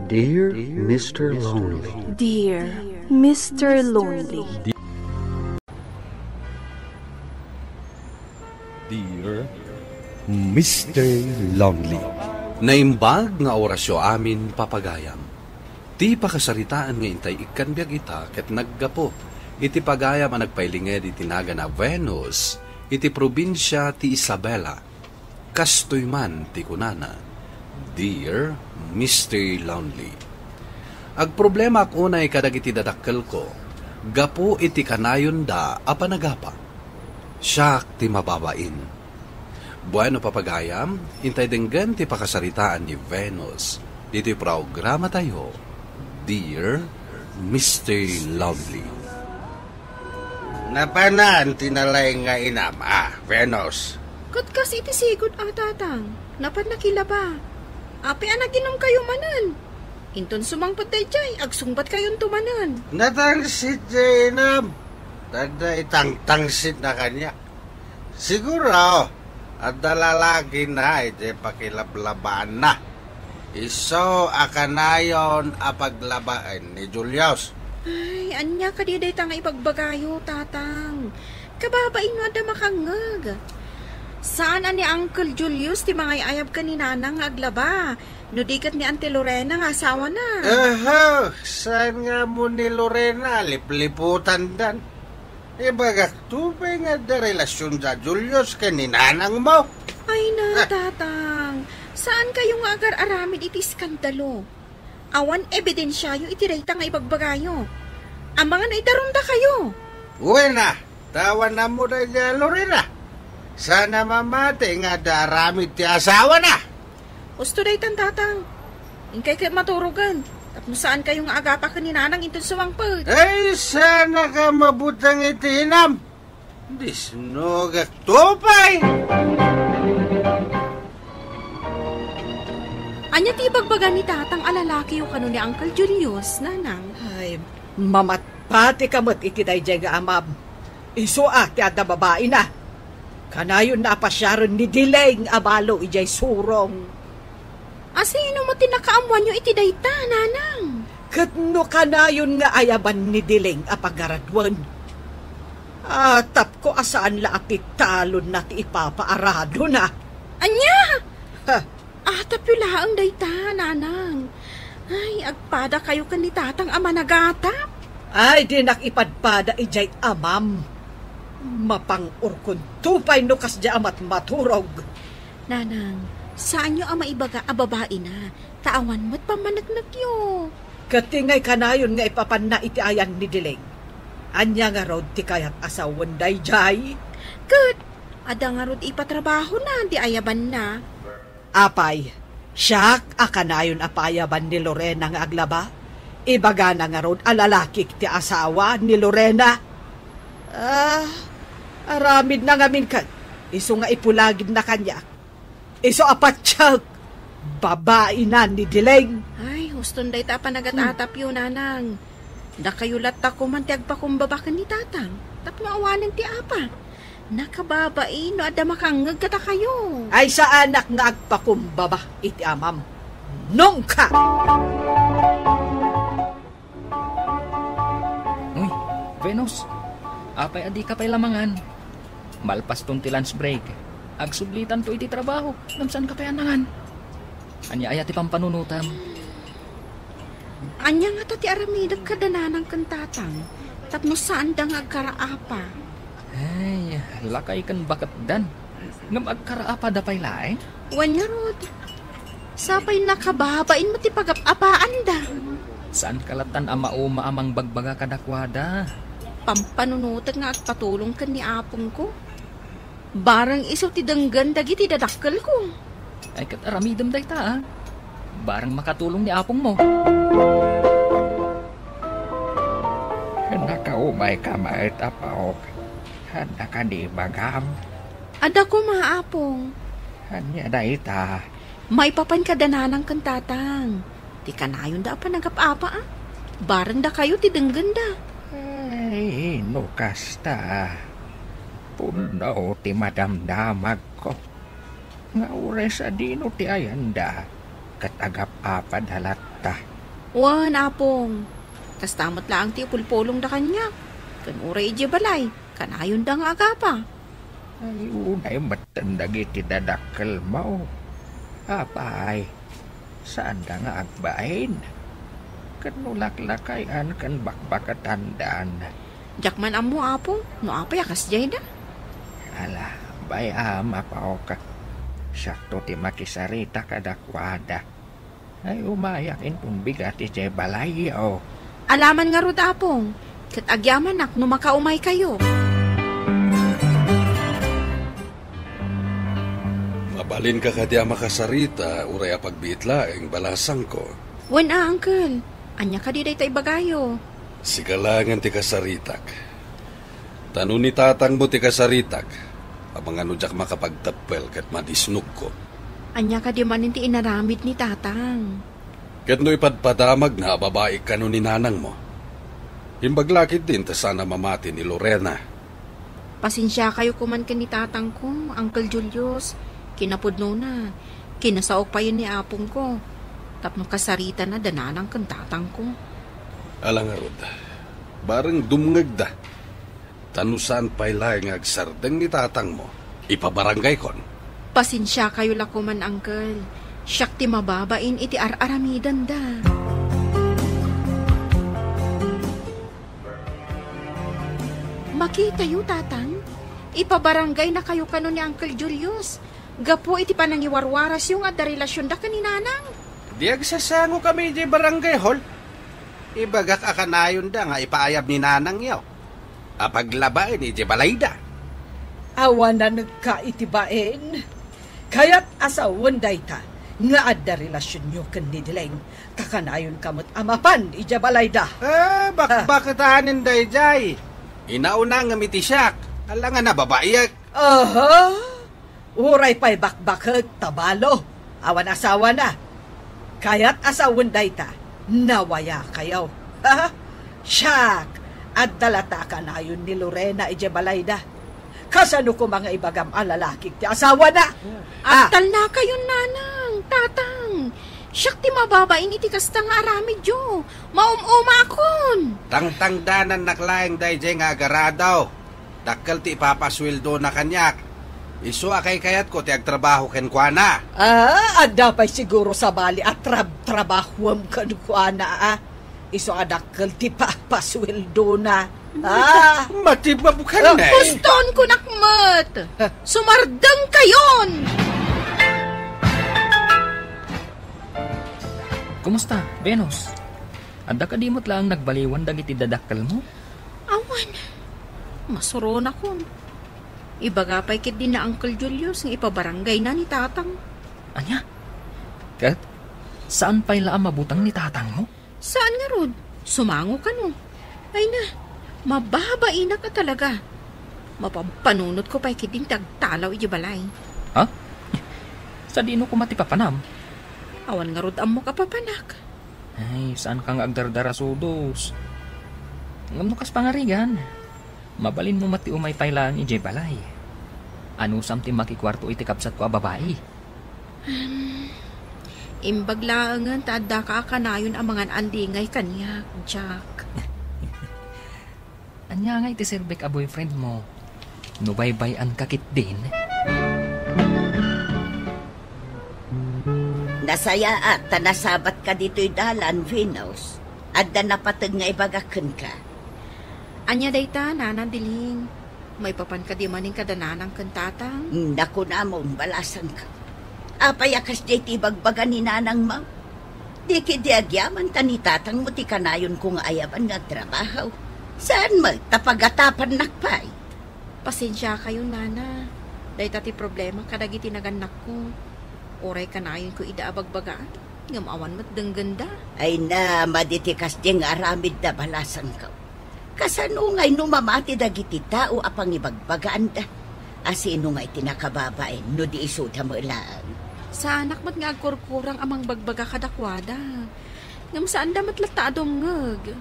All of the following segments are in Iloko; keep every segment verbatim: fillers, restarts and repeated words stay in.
Dear Mister Lonely. Dear Mister Lonely. Dear Mister Lonely. Naimbag nga orasyo amin, papagayam. Ti pakasaritaan nga intay ikkan biag ita ket naggapu iti pagayam a nagpailinged iti nagan a Venus iti probinsia ti Isabela. Kastoy man ti kunana, Dear Mister Lonely. Agproblemaak unay kadagiti dadakkelko gapu iti kanayonda a panagapa. Siak ti mababain. Bueno, papagayam, intay denggen ti pakasaritaan ni Venus ditoy programatayo, Dear Mister Lonely. Napanan ti nalaing nga inam, a, Venus? Ket kas iti sigud a, Tatang, napan nakilaba. Apay a naginumkayo manen? Inton sumangpet daydiay, agsungbatkayonto manen. Natangsit ti inam. Tanda itangtangsit na kaniak. Siguro, adda lalaki na iti pakilablabaanna. Isu a kanayon a paglabaen ni Julius. Ay, ania kadi dayta nga ibagbagayo, Tatang? Kababain no adda makangngeg. Saan a ni Uncle Julius ti mangay-ayab ken ni Nanang nga aglaba, no di ket ni Auntie Lorena nga asawana. Aha, saan nga mo ni Lorena, lipliputandan. Ibagakto pay nga adda relasionda Julius ken ni nanangmo. Ay na, Tatang. Saankayo nga agar-aramid iti iskandalo. Awan ebidensiayo iti dayta nga ibagbagayo. Amangan no idarumdakayo. Wen a, ta awan ammo daydiay a Lorena. Saan a mamati nga adda aramid ti asawana. Husto daytan, Tatang. Inkay ket maturogen, tapno saankayo nga agapa ken ni Nanang inton sumangpet. Ay, saanka mabuteng iti inam. Disnogakto pay. Ania ti ibagbaga ni Tatang a lalakiyo kano ni Uncle Julius, Nanang? Ay, mamatpatika met iti daydiay nga amam. Isu a ti adda babaina. Kanayonna a pasiaren ni Dileng a balo idiay surong. A sino met ti nakaammoanyo iti dayta, Nanang? Ket no kanayon nga ayaban ni Dileng a pagaraduen, atapko a saan la a pitalonna ti ipapaaradona. Ania? Ha? Atapyo laeng dayta, Nanang. Ay, agpadakayo ken ni Tatang a managatap. Ay, dinak ipadpada idiay amam. Mapang-orkonto pay no kasdiay a matmaturog. Nanang, saanyo a maibaga a babaina, ta awan met pammaneknekyo. Ket ti ngay kanayon nga ipapanna iti ayan ni Dileng? Ania ngarud ti kayat a sawen daydiay? Ket adda ngarud ipatrabahona ti ayabanna. Apay, siak a kanayon a paayaban ni Lorena nga aglaba? Ibagana ngarud a lalakik ti asawa ni Lorena? Ah, aramidna ngamin ket isu nga ipulagidna kaniak. Isu a patiek, babaina ni Dileng. Ay, huston dayta a panagat-atapyo, Nanang. Dakayo latta koman ti agpakumbaba ken ni Tatang, tapno awanen ti apa. Nakababain no adda makangngeg kadakayo. Ay, saanak nga agpakumbaba iti amam. Nungka! Uy, Venus, apay a dika pay la mangan? Malpaston ti lunch break, agsublitanto iti trabaho, ngem saanka pay a nangan. Ania aya ti pampanunotem? Ania ngata ti aramidek kada nanang ken tatang tapno saanda nga agkaraapa? Ay, lakay ken baketdan. Ngem agkaraapada pay laeng? Wen ngarud, sapay nakababain met ti pagap-apaanda. Saanka lattan a mauma a mangbagbaga kadakuada. Pampanunotek nga agpatulong ken ni apongko. Bareng isu ti denggen dagiti dadakkelko. Ay, ket aramidem dayta, a. Bareng makatulong ni apongmo. Nakaumayka met, Apok. Adda kadi ibagam? Adda koma, Apong. Ania dayta? Maipapan kada nanang ken tatang. Ti kanayonda a panagap-apa, a. Bareng dakayo ti denggenda. Ay, no kasta, a. Pudno ti madamdamagko. Nga uray sadino ti ayanda, ket agap-apada latta. Wen, Apong. Kasta met laeng ti ipulpulongda kaniak. Ken uray idiay balay, kanayonda nga agapa. Ay, unay metten dagiti dadakkelmo. Apay, saanda nga agbain. Ket no laklakayan ken bakbaketandan. Diak man ammo, Apo, no apay a kasdiayda. Ala, bay-am, Apok. Siakto ti makisarita kadakuada. Ay, umayak inton bigat idiay balayyo. Alaman ngarud, Apong, ket agyamanak no makaumaykayo. Mabalinka kadi a makasarita, uray a pagbiit laeng, balasangko? Wen a, Uncle. Ania kadi dayta ibagayo? Sika laengen ti kasaritak. Ta no ni tatangmo ti kasaritak, amangan no diak makapagteppel ket madisnogko. Ania kadi manen ti inaramid ni tatang? Ket no ipadpadamagna a babai kano ni nanangmo, imbag la ketdin ta saan a mamati ni Lorena. Pasensiakayo koman ken ni tatangko, Uncle Julius. Kinapudnona, kinasaok payen ni apongko. Tapno kasaritana da nanang ken tatangko. Ala ngarud, bareng dumngegda. Ta no saan pay laeng nga agsardeng ni tatangmo, ipabarangaykon. Pasensiakayo la koman, Uncle. Siak ti mababain iti ar-aramidenda. Makitayo, Tatang. Ipabarangaynakayo kano ni Uncle Julius gapu iti panangiwarwarasyo nga adda relasionda ken ni Nanang. Di agsasangokami idiay barangay hall. Ibagak a kanayonda nga ipaayab ni nanangyo a paglabaen idiay balayda. Awan nanegka iti bain. Kayat a sawen dayta nga adda relasionyo ken ni Dileng, ta kanayonka met a mapan idiay balayda. Ah, bakbaketanen daydiay. Inauna ngem iti siak, alangan a babaiek. Aha! Uray pay bakbaket ta balo, awan asawana. Kayat a sawen dayta, nawayakayo. Siak, adda latta a kanayon ni Lorena idiay balayda. Kasano koma nga ibagam a lalakik ti asawana? Ah. Agtalnakayon, Nanang, Tatang. Siak ti mababain iti kasta nga aramidyo. Maum-umakon. Tangtangdanannak laeng daydiay nga agarado. Dakkel ti ipapasueldona kaniak. Isu a kaykayatko ti agtrabaho kenkuana. Ah, adda pay siguro sabali a trab-, trabahuem kenkuana, ah. Isu a dakkel ti papasueldona. Ah. Mati, mabukan na eh. Puston ko nakmet. Sumardeng kayon! Kumusta, Venus? Adda kadi met laeng nagbaliwan dagiti dadakkelmo? Awan. Masuronakon. Ibaga pay ketdi ni Uncle Julius nga ipabarangaynana ni Tatang. Ania? Ket, saan pay la a mabutang ni tatangmo? Saan ngarud? Sumango kano? Ay na, mababainak a talaga. Mapampanunotko pay ketdin ti agtalaw idiay balay. Ha? Sadino koma ti papanam? Awan ngarud ammok a papanak. Ay, saanka nga agdardarasudos. Ngem no kas pangarigan, mabalinmo met ti umay pay laeng idiay balay. Anusam ti makikuarto iti kabsatko a babai? Hmm, imbag laengen ta addaka a kanayon a mangan-andingay kaniak, Jack. Ania ngay ti serbek a boyfriendmo no baybay-anka ketdin? Nasayaat ta nasabatka ditoy dalan, Venus. Adda napateg nga ibagak kenka. Ania dayta, Nana Diling? Maipapan kadi manen kada nanang ken tatang? Nakunamon, balasangko. Apay a kasdiay ti ibagbaga ni nanangmo? Di ketdi agyaman ta ni tatangmo ti kanayonko nga ayaban nga agtrabaho. Saan met ta pagatapannak pay. Pasensiakayon, Nana. Dayta ti problema kadagiti nagannakko. Uray kanayonko ida a bagbagaan, ngem awan met denggenda. Ay na, madi ti kasdiay nga aramidda, balasangko. Kasano ngay no mamati dagiti tao a pangibagbagaanda? A sino ngay ti nakababain no di isuda met laeng? Saanak met nga agkurkurang a mangbagbaga kadakuada. Ngem saanda met latta a dumngeg.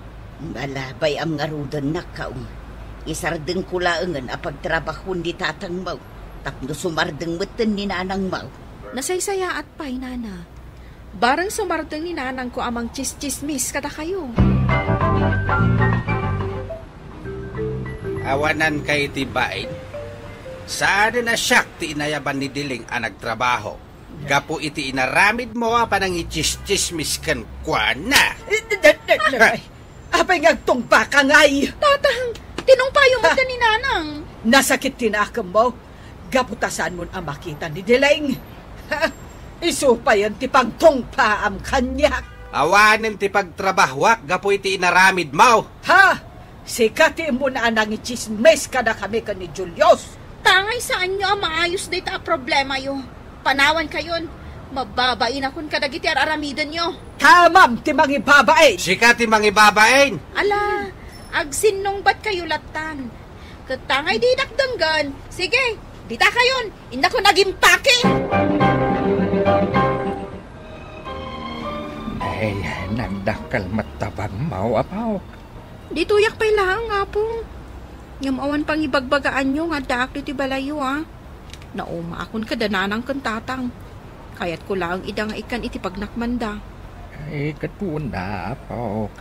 Ala, bay-am ngaruden, nakkaw. Isardengko laengen a pagtrabahon ni tatangmo tapno sumardeng metten ni nanangmo. Nasaysayaat pay, Nana. Bareng sumardeng ni nanangko a mangtsistsismis kadakayo. Awanankayo iti bain? Saanen a siak ti inayaban ni Diling a nagtrabaho gapu iti inaramidmo a panangitsistsismis kenkuana. Eh, da-, da-, da-, ay, apay nga agtungpaka ngay? Tatang, tinungpayo met ni Nanang. Nasakit ti nakemmo. Gapu ta saanmon a makita ni Diling. Ha? Isu payen ti pagtungpaam kaniak. Awanen ti pagtrabahoak gapu iti inaramidmo. Ha? Sika ti immuna a nangitsismis kadakami ken ni Julius. Tangay saanyo a maayos dayta a problemayo. Panawankayon, mababainakon kadagiti ar-aramidenyo. Tamam ti mangibabain. Sika ti mangibabain. Ala, agsinnungbatkayo lattan. Ket tangay didak denggen. Sige, ditakayon, innakon agimpake. Ay, nagdakkel met ta bagmo, Apok. Ditoyak pay laeng, Apong. Ngem awan pangibagbagaanyo nga addaak ditoy balayyo, a. Naumaakon kada nanang ken tatang. Kayatko laeng ida nga ikkan iti pagnakmanda. Ay, ket wen, Apok.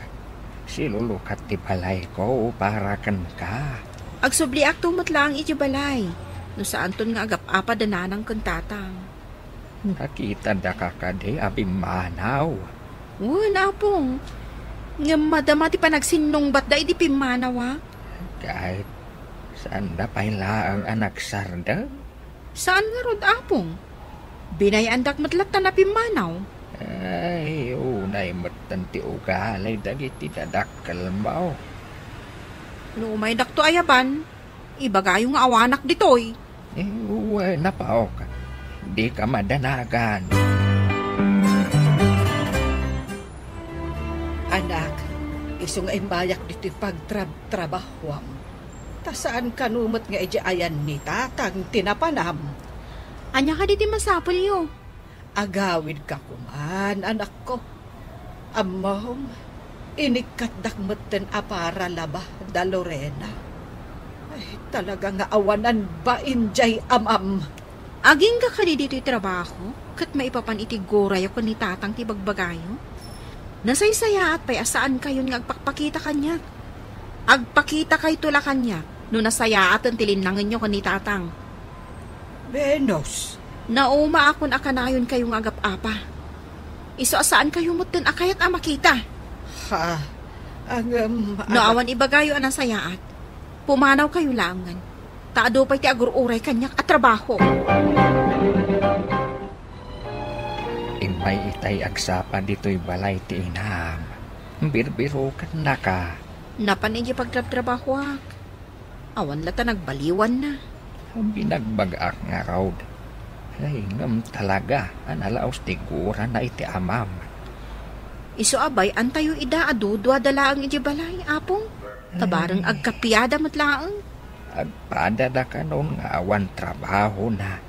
Silulukat ti balayko para kenka. Agsubliakto met laeng iti balay, no saanton nga agap-apa da nanang ken tatang. Nakitadaka kadi a pimmanaw? Wen, Apong. Ngem madama ti panagsinnungbatda idi pimmanaw, a. Ket saanda pay laeng a nagsardeng? Saan ngarud, Apong. Binay-andak met latta a pimmanaw. Ay, unay metten ti ugali dagiti dadakkelmo. No umaydakto ayaban, ibagayo nga awanak ditoy. Eh, wen, Apok. Dika madanagan. Anak, isu nga immayak ditoy pagtrabtrabahuam. Ta saan kano met nga idiay ayan ni tatang ti napanam. Ania kadi ti masapulyo? Agawidka koman, anakko. Ammom, inikkatdak metten a para laba da Lorena. Ay, talaga nga awanan bain diay amam. Agingga kadi ditoy trabaho, ket maipapan iti gurayo ken ni tatang ti bagbagayo? Nasaysayaat pay a saankayon nga agpakpakita kaniak. Agpakitakayto la kaniak no nasayaaten ti linnangenyo ken ni tatang. Venus. Naumaakon a kanayonkayo nga agap-apa. Isu a saankayo metten a kayat a makita. Ha? Ngem, no awan ibagayo a nasayaat, pumanawkayo laengen, ta adu pay ti agur-uray kaniak a trabaho. Immay itay agsapa ditoy balay ti inam. Birbirokennaka. Napan idiay pagtrabtrabahoak. Awan la ta nagbaliwanna. Binagbag-ak ngarud. Ay, ngem talaga a nalaos ti gurana iti amam. Isu a bay-antayo ida a duduada laeng idiay balay, Apong. Ta bareng agkapiada met laeng. Agpadada kanon nga awan trabahona.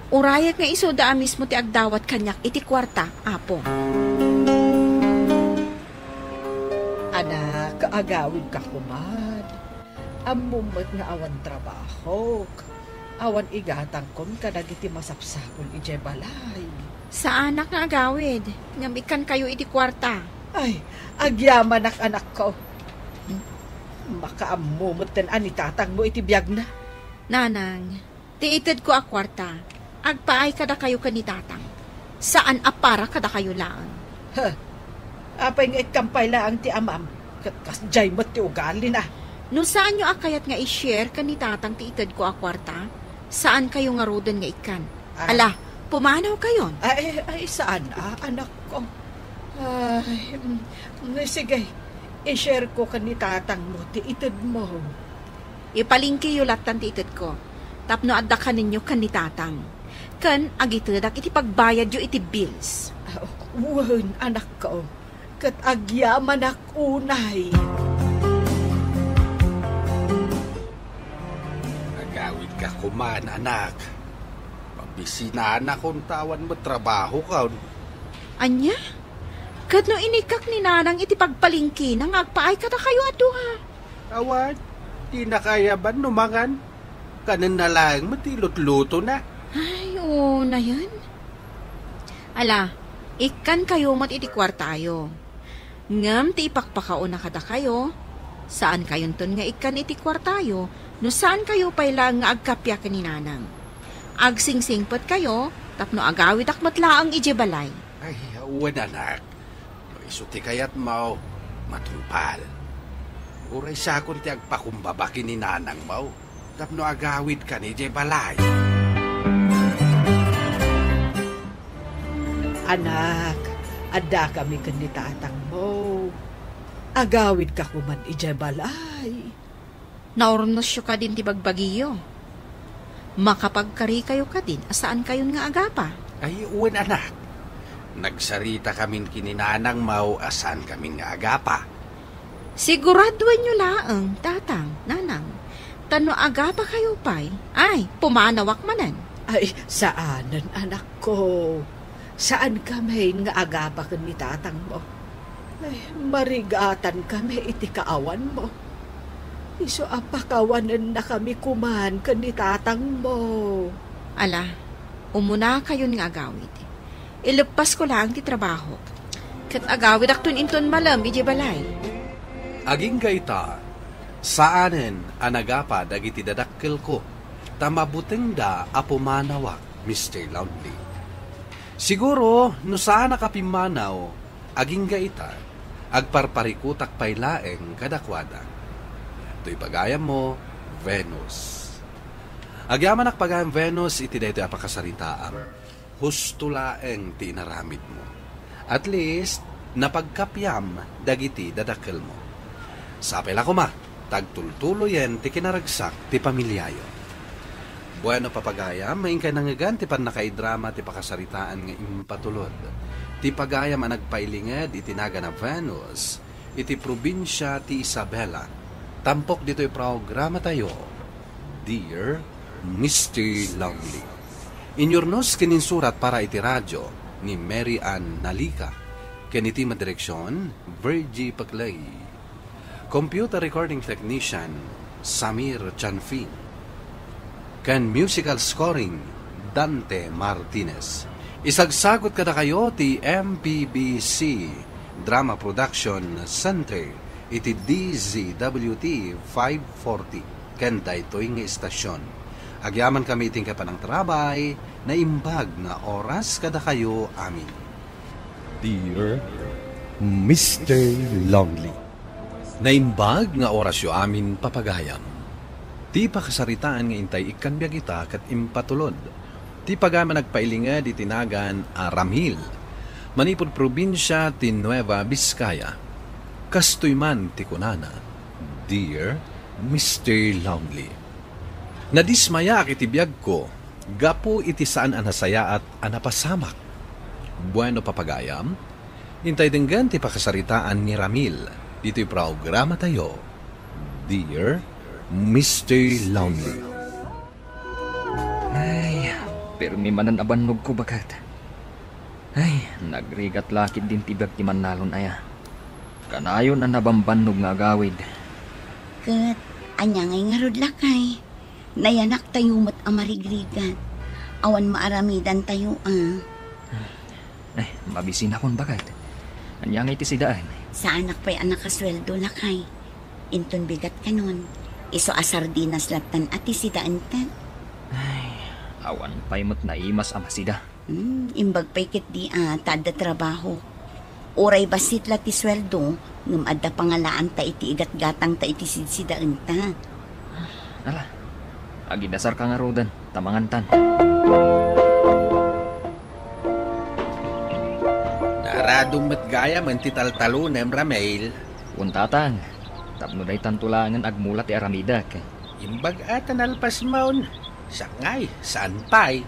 Urayak nga isuda a mismo ti agdawat kaniak iti kuarta, Apong. Anak, agawidka koman. Ammom met nga awan trabahok. Awan igatangkon kadagiti masapsapul idiay balay. Saanak nga agawid, ngem ikkankayo iti kuarta. Ay, agyamanak, anakko. Makaammo metten a ni tatangmo iti biagna. Nanang, ti itedko a kuarta, agpaay kadakayo ken ni tatang. Saan a para kadakayo laeng. Huh. Apay nga ikkan pay laeng ti amam, ket kasdiay met ti ugalina. No saanyo a kayat nga i-share ken ni tatang ti itedko a kuarta, saankayo ngaruden nga ikkan. Ah. Ala, pumanawkayon. Ay, ay, saan, a, anakko? Ay, mm, sige, i-share ko ken ni tatangmo ti itedmo. Ipalingkiyo lattan ti itedko, tapno adda kanenyo ken ni tatang. Ken agitedak iti pagbayadyo iti bills. Ah, wen, anakko. Ket agyamanak unay. Agawidka koman, anak. Pabisinanakon ta awan met trabahokon. Ania? Ket no inikkak ni nanang iti pagpalingkina nga agpaay kadakayo a dua? Awan, dinaka ayaban no mangan. Kanenna laeng met ti lutlutona. Ay, unayen. Ala, Ikkankayo met iti kuartayo. Ngem ti ipakpakauna kadakayo, saankayonton nga ikkan iti kuartayo no saankayo pay laeng nga agkappia ken ni Nanang. Agsingsingpetkayo tapno agawidak met laeng idiay balay. Ay, wen, anak. No isu ti kayatmo, matungpal. Uray sakon ti agpakumbaba ken ni Nanangmo tapno agawidkan idiay balay. Anak, addakami ken ni tatangmo. Agawidka koman idiay balay. Naurnosyo kadin ti bagbagiyo. Makapagkarikayo kadin a saankayon nga agapa. Ay, wen, anak. Nagsarita kamin ken ni Nanangmo a saankamin nga agapa. Siguraduenyo laeng, tatang, nanang. Ta no agapakayo pay, ay, pumanawak manen. Ay, saanen, anakko. Saankami nga agapa ken ni tatangmo. Ay, marigatankami iti kaawanmo. Isu a pakawanennakami koman ken ni tatangmo. Ala, umunakayon nga agawid. Ileppasko laeng ti trabahok, ket agawidakton inton malem idiay balay. Agingga ita, saanen a nagapa dagiti dadakkelko, ta mabutengda a pumanawak, Mister Lonely. Siguro, no saanak a pimmanaw, agingga ita, agparparikutak pay laeng kadakuada. Toy pagayammo, Venus. Agyamanak pagayam, Venus, iti daytoy a pakasaritaam. Husto laeng ti inaramidmo. At least, napagkappiam dagiti dadakkelmo. Sapay la koma, ta agtultuloyen ti kinaragsak ti pamiliayo. Bueno, papagayam, inkay nangngegan ti pannakaidrama ti pakasaritaan nga impatulod. Ti pagayam a nagpailinged iti nagan a Venus, iti probinsia ti Isabela. Tampok ditoy programatayo, Dear Mister Lonely. Inyurnos ken insurat para iti radio ni Mary Ann Nalica, ken iti madireksion, Virgie Paclay. Computer recording technician, Samir Chanfin. Ken musical scoring, Dante Martinez. Isagsagut kadakayo ti M P B C Drama Production Center iti D Z W T five forty ken daytoy nga istasyon. Agyamankami iti panangtarabay, naimbag nga oras kadakayo amin. Dear Mister Lonely. Naimbag nga orasyo amin, papagayam. Ti pakasaritaan nga intay ikkan biag ita ket impatulod. Ti pagayam a nagpailinged iti nagan a Ramil, manipud probinsia ti Nueva Vizcaya. Kastoy man ti kunana, Dear Mister Lonely. Nadismayaak iti biagko gapu iti saan a nasayaat a napasamak. Bueno, papagayam, intay denggen ti pakasaritaan ni Ramil ditoy programatayo, Dear Mister Lonely. Ay, pirmi manen a bannogko, baket. Ay, nagrigat la ketdin ti biag ti mannalon aya. Kanayon a nabambannog nga agawid. Ket ania ngay ngarud, lakay? Nayanaktayo met a marigrigat. Awan maaramidantayo a. Eh, mabisinakon, baket. Ania ngay ti sidaen? Saanak pay a nakasueldo, lakay. Inton bigat kanon, isu a sardinas lattan a ti sidaenta. Ay, awan pay met naimas a masida. Hmm, imbag pay ketdi a ta adda trabaho. Uray bassit la ti sueldo, ngem adda pangalaanta iti igatgatangta iti sidsidaenta. Ala, agidasarka ngaruden, ta mangantan. Naaradom met gayam ti taltalonem, Ramil. Wen, tatang, tapno daytanto laengen agmula ti aramidek. Imbag a ta nalpasmon. Sakngay, saan pay?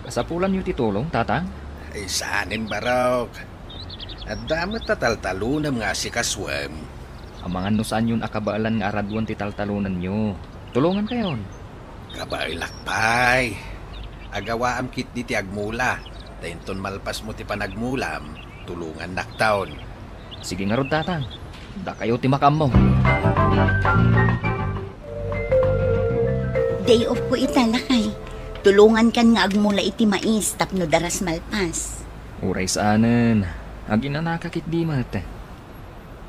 Kasapulanyo ti tulong, tatang? Ay, saanen, barok. Adda met ta taltalonem nga asikasuem. Amangan no saanyon a kabaelan nga araduen ti taltalonenyo. Tulongankayon. Kabaelak pay. Agawaam ketdi ti agmula. Ta inton malpasmo ti panagmulam, tulongannakton. Sige ngarud, tatang. Dakayo ti makaammo. Day off ko ita, lakay. Tulongankan nga agmula iti mais tapno daras malpas. Uray saanen, aginanaka ketdi met.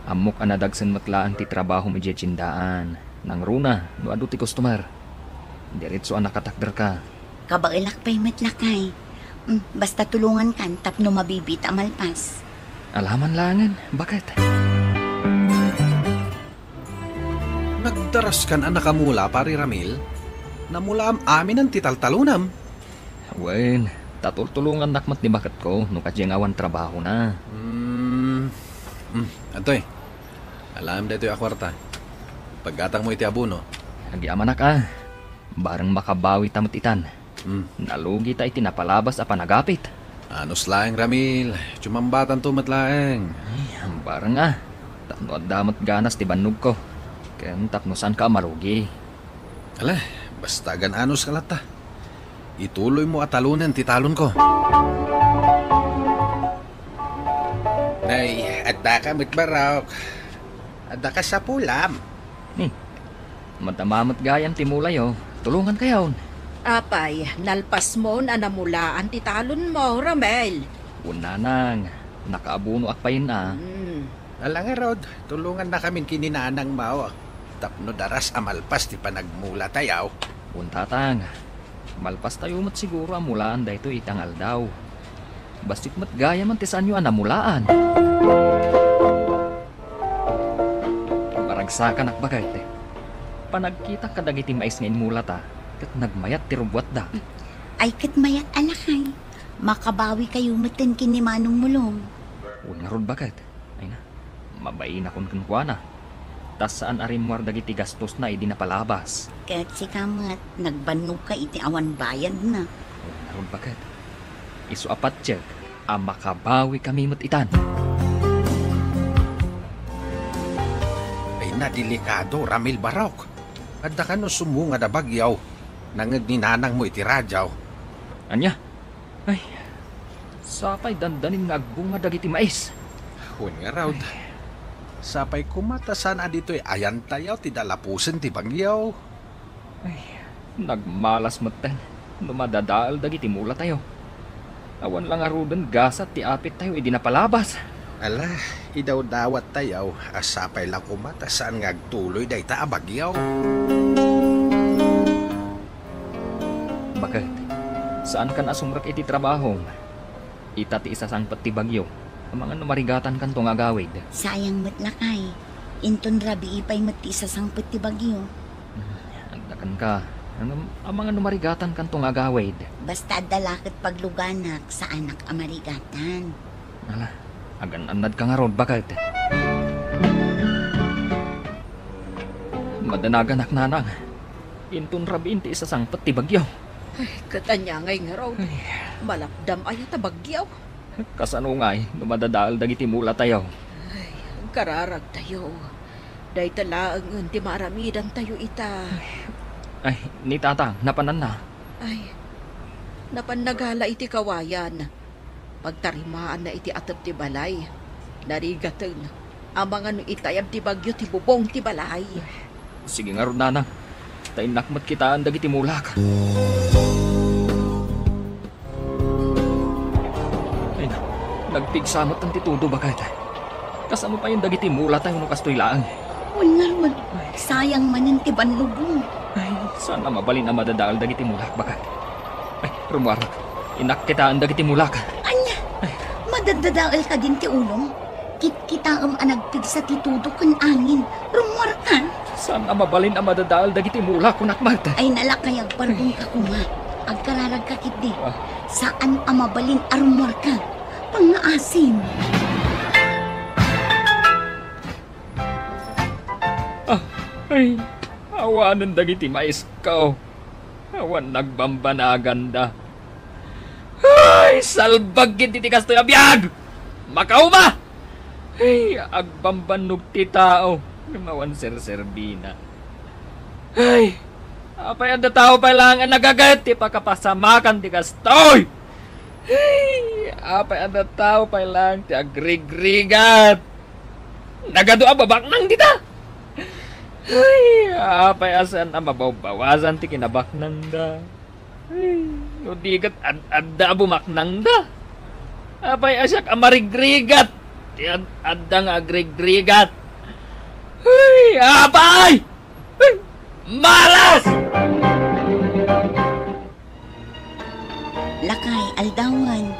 Ammok a nadagsen met laeng ti trabahom idiay tiendaan. Nangruna no adu ti customer. Diretso a nakatakderka. Kabaelak pay met, lakay. Mm, basta tulongankan tapno mabibiit a malpas. Alaman laengen, baket. Nagdaraskan a nakamula, Pari Ramil? Namulaam aminen ti taltalonam? Wen, ta tultulongannak met ni baketko no kadi nga awan trabahona. Hmm. Hmm, adtoy. Alaem daytoy a kuarta. Paggatangmo iti abono. Agyamanak a. Bareng makabawita met itan. Hmm. Nalugita iti napalabas a panagapit. Anus laeng, Ramil. Tumambatanto met laeng. Ay, bareng a. Tapno adda met ganas ti bannogko. Ken tapno saanka a malugi. Ala, basta agan-anuska latta. Ituloymo a talonen ti talonko. Nay, addaka met, Barok. Addaka sapulam. Hmm. Madama met gayam ti mulayo. Tulongankayon. Apay, nalpasmon a namulaan ti talonmo, Ramil? Wen, nanang, nakaabonoak payen a. Hmm. Ala ngarud, tulongannakamin ken ni nanangmo tapno daras a malpas ti panagmulatayo. Wen, tatang, malpastayo met siguro a mulaan daytoy ita nga aldaw. Bassit met gayamen ti saanyo a namulaan. Maragsakanak, baket. Panagkitak kadagiti mais nga inmulata, ket nagmayat ti rubbuatda. Ay, ket mayat a lakay. Makabawikayo metten ken ni Manong Mulong. Wen ngarud, baket. Ay na, mabainakon kenkuana. Ta saan a rimmuar dagiti gastosna idi napalabas. Ket sika met, nagbannogka iti awan bayadna. Wen ngarud, baket. Isu a patiek a makabawikami met itan. Ay, nadelikado, Ramil, Barok. Adda kano sumungad a bagyo. Nangngeg ni nanangmo iti radio. Ania? Ay, sapay dandanin nga agbunga dagiti mais. Wen ngarud. Sapay koma ta saan a ditoy ayantayo ti dalapusen ti bagyo. Ay, nagmalas metten no madadael dagiti mulatayo. Awan la ngaruden gasat ti apittayo idi napalabas. Ala, idawdawattayo a sapay la koma ta saan nga agtuloy dayta a bagyo. Baket, saankan a sumrek iti trabahom. Ita ti isasangpet ti bagyo. Amangan no marigatankanto nga agawid. Sayang met lakay. Inton rabii pay met ti isasangpet ti bagyo. Hmm, adda kenka. Ngem, amangan no marigatankanto nga agawid. Basta adda la ket pagluganak, saanak a marigatan. Ala, agan-annadka ngarud, baket. Madanaganak, nanang. Inton rabiin ti isasangpet ti bagyo. Ay, ket ania ngay ngarud? Ay. Malapdam aya ta bagyo? Kasano ngay no madadael dagiti mulatayo? Ay, agkararagtayo. Dayta laengen ti maaramidantayo ita. Ay, ni tatang, napananna? Ay, napanna gala iti kawayan. Pagtarimaanna iti atep ti balay. Narigaten. Amangan no itayab ti bagyo ti bubong ti balay. Sige ngarud, nanang. Ta innak met kitaen dagiti mulak. Ay na, nagpigsa met ti todo, baket. Kasano payen dagiti mulatayo no kastoy laeng? Wen ngarud, sayang manen ti bannogmo. Ay, saan a mabalin a madadael dagiti mulak, baket. Ay, rummuarak. Innak kitaen dagiti mulak. Ania? Ay. Madadadael kadin ti ulom? Kitkitaem a nagpigsa ti todo ken angin. Rummuarka. Saan a mabalin a madadael dagiti mulak, kunak met. Ay, nalakay, agpardonka koma. Agkararagka ketdi. Ah. Saan a mabalin a rummuarka. Pangngaasim. Ah, ay, awanen dagiti maisko. Awan nagbambanaganda. Ay, salbag ketdi ti kastoy a biag! Makauma! Ay, agbambannog ti tao, ngem awan serserbina. Ay, apay adda tao pay laeng a nagaget ti pakapasamakan ti kastoy? Ay, apay adda tao pay laeng ti agrigrigat? Nagadu a babaknang dita. Ay, apay a saan a mabawbawasan ti kinabaknangda. Ay, no di ket ad-adda a bumaknangda. Apay a siak a marigrigat? Ti ad-, adda nga agrigrigat. Ay, apay! Ay, malas! Lakay, aldawan.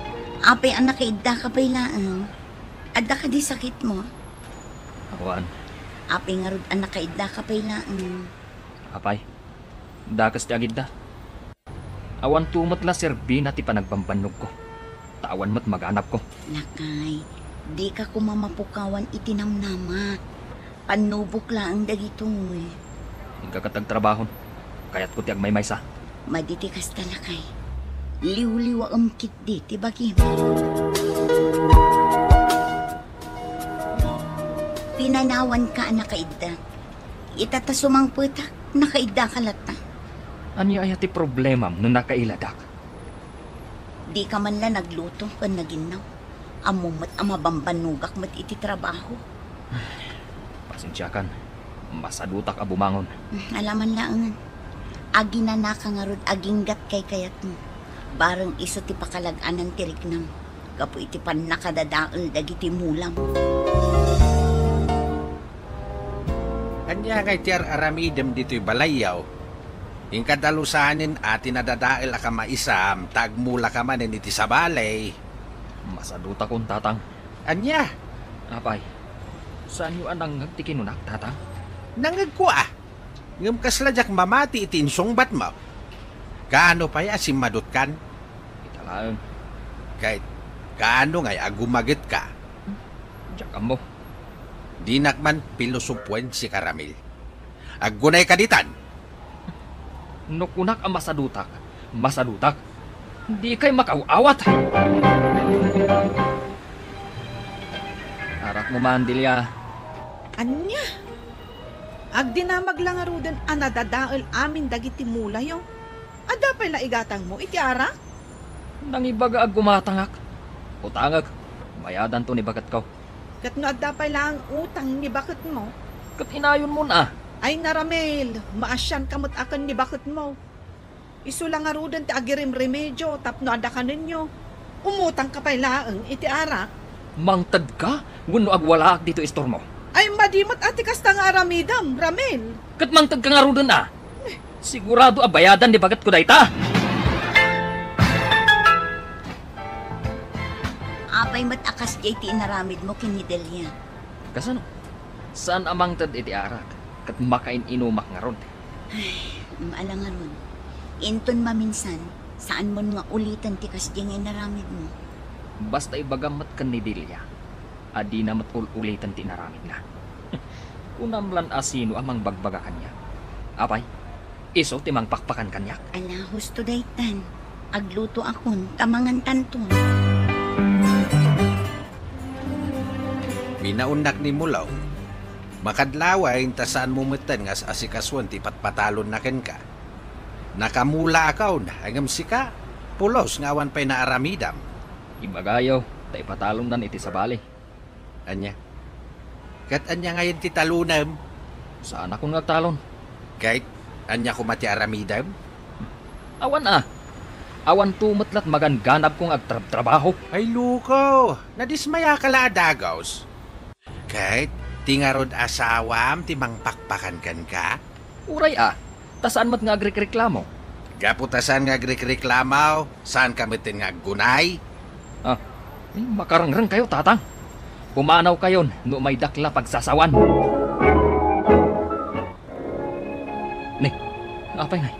Apay a nakaiddaka pay laeng? Adda kadi sakitmo? Awan. Apay ngarud a nakaiddaka pay laeng? Apay, dakes ti agidda. Awanto met la serbina ti panagbambannogko, ta awan met maganabko. Lakay, dika koma mapukawan iti namnamak. Pannubok laeng dagitoy. Inka ket agtrabahon. Kayatko ti agmaymaysa. Madi ti kasta, lakay. Liwliwaem ketdi ti bagim. Pinanawanka a nakaidda. Ita ta sumangpetak, nakaiddaka latta. Ania aya ti problemam no nakailadak? Dika man la nagluto ken naginnaw. Ammom met a mabambannogak met iti trabaho. Pasensiakan. Masadutak a bumangon. Ala man laengen. Aginanaka ngarud aginggat kaykayatmo. Bareng isu ti pakalag-anan ti riknam gapu iti pannakadadael dagiti mulam. Ania ngay ti ar-aramidem ditoy balayyo? Inka dalusanen a ti nadadael a kamaisam ta agmulaka manen iti sabali. Masadutakon, Tatang. Ania? Apay, saanyo a nangngeg ti kinunak, Tatang? Nangngegko a. Ngem kasla diak mamati iti insungbatmo. Kaano pay a simmadutkan? Ita laeng. Ket kaano ngay a gumagetka? Diak ammo. Dinak man pilosopoen sika, Ramil. Aggunayka ditan. No kunak a masadutak, masadutak. Dikay makaw-awat. Arakmo man, Delia. Ania? Agdinamag la ngaruden a nadadael amin dagiti mulayo. Adda pay la igatangmo iti arak? Nangibaga a gumatangak. Utangek, bayadanto ni baketko. Ket no adda pay laeng utang ni baketmo? Ket inayonmon a. Ay, Ramil, maasianka met a ken ni baketmo. Isu la ngaruden ti agirimremedio tapno adda kanenyo. Umutangka pay laeng iti arak. Mangtedka wenno agwalaak ditoy istormo? Ay, madi met a ti kasta nga aramidem, Ramil. Ket mangtedka ngaruden a. Sigurado a bayadan ni baketko dayta. Apay met a kasdiay ti inaramidmo ken ni Delia? Kasano? Saan a mangted iti arak, ket makain-inumak ngarud. Ay, ala ngarud. Inton maminsan, saanmon nga uliten ti kasdiay nga inaramidmo. Basta ibagam met ken ni Delia a dina met ul-uliten ti inaramidna. Kunam lan a sino a mangbagbaga kaniak. Apay, isu ti mangpakpakan kaniak? Ala, husto daytan. Aglutoakon, ta mangantanton. Binaonnak ni Mulong. Makadlawayen ta saanmo metten nga as-asikasuen ti patpatalonna kenka. Nakamulaakon, ngem sika, pulos nga awan pay naaramidam. Ibagayo, ta ipatalondan iti sabali. Ania? Ket ania ngayen ti talonem? Saanakon nga agtalon. Ket ania koma ti aramidem? Awan a. Awanto met lat maganganabko nga agtrabtrabaho. Ay, loko! Nadismayaka la a dagus. Ket ti ngarud asawam ti mangpakpakan kenka? Uray a, ta saan met nga agrikreklamo. Gapu ta saan nga agrikreklamo, saanka metten nga aggunay? Ah, eh, makarengrengkayo, Tatang. Pumanawkayon no umaydak la pagsasawan. Ne, apay ngay,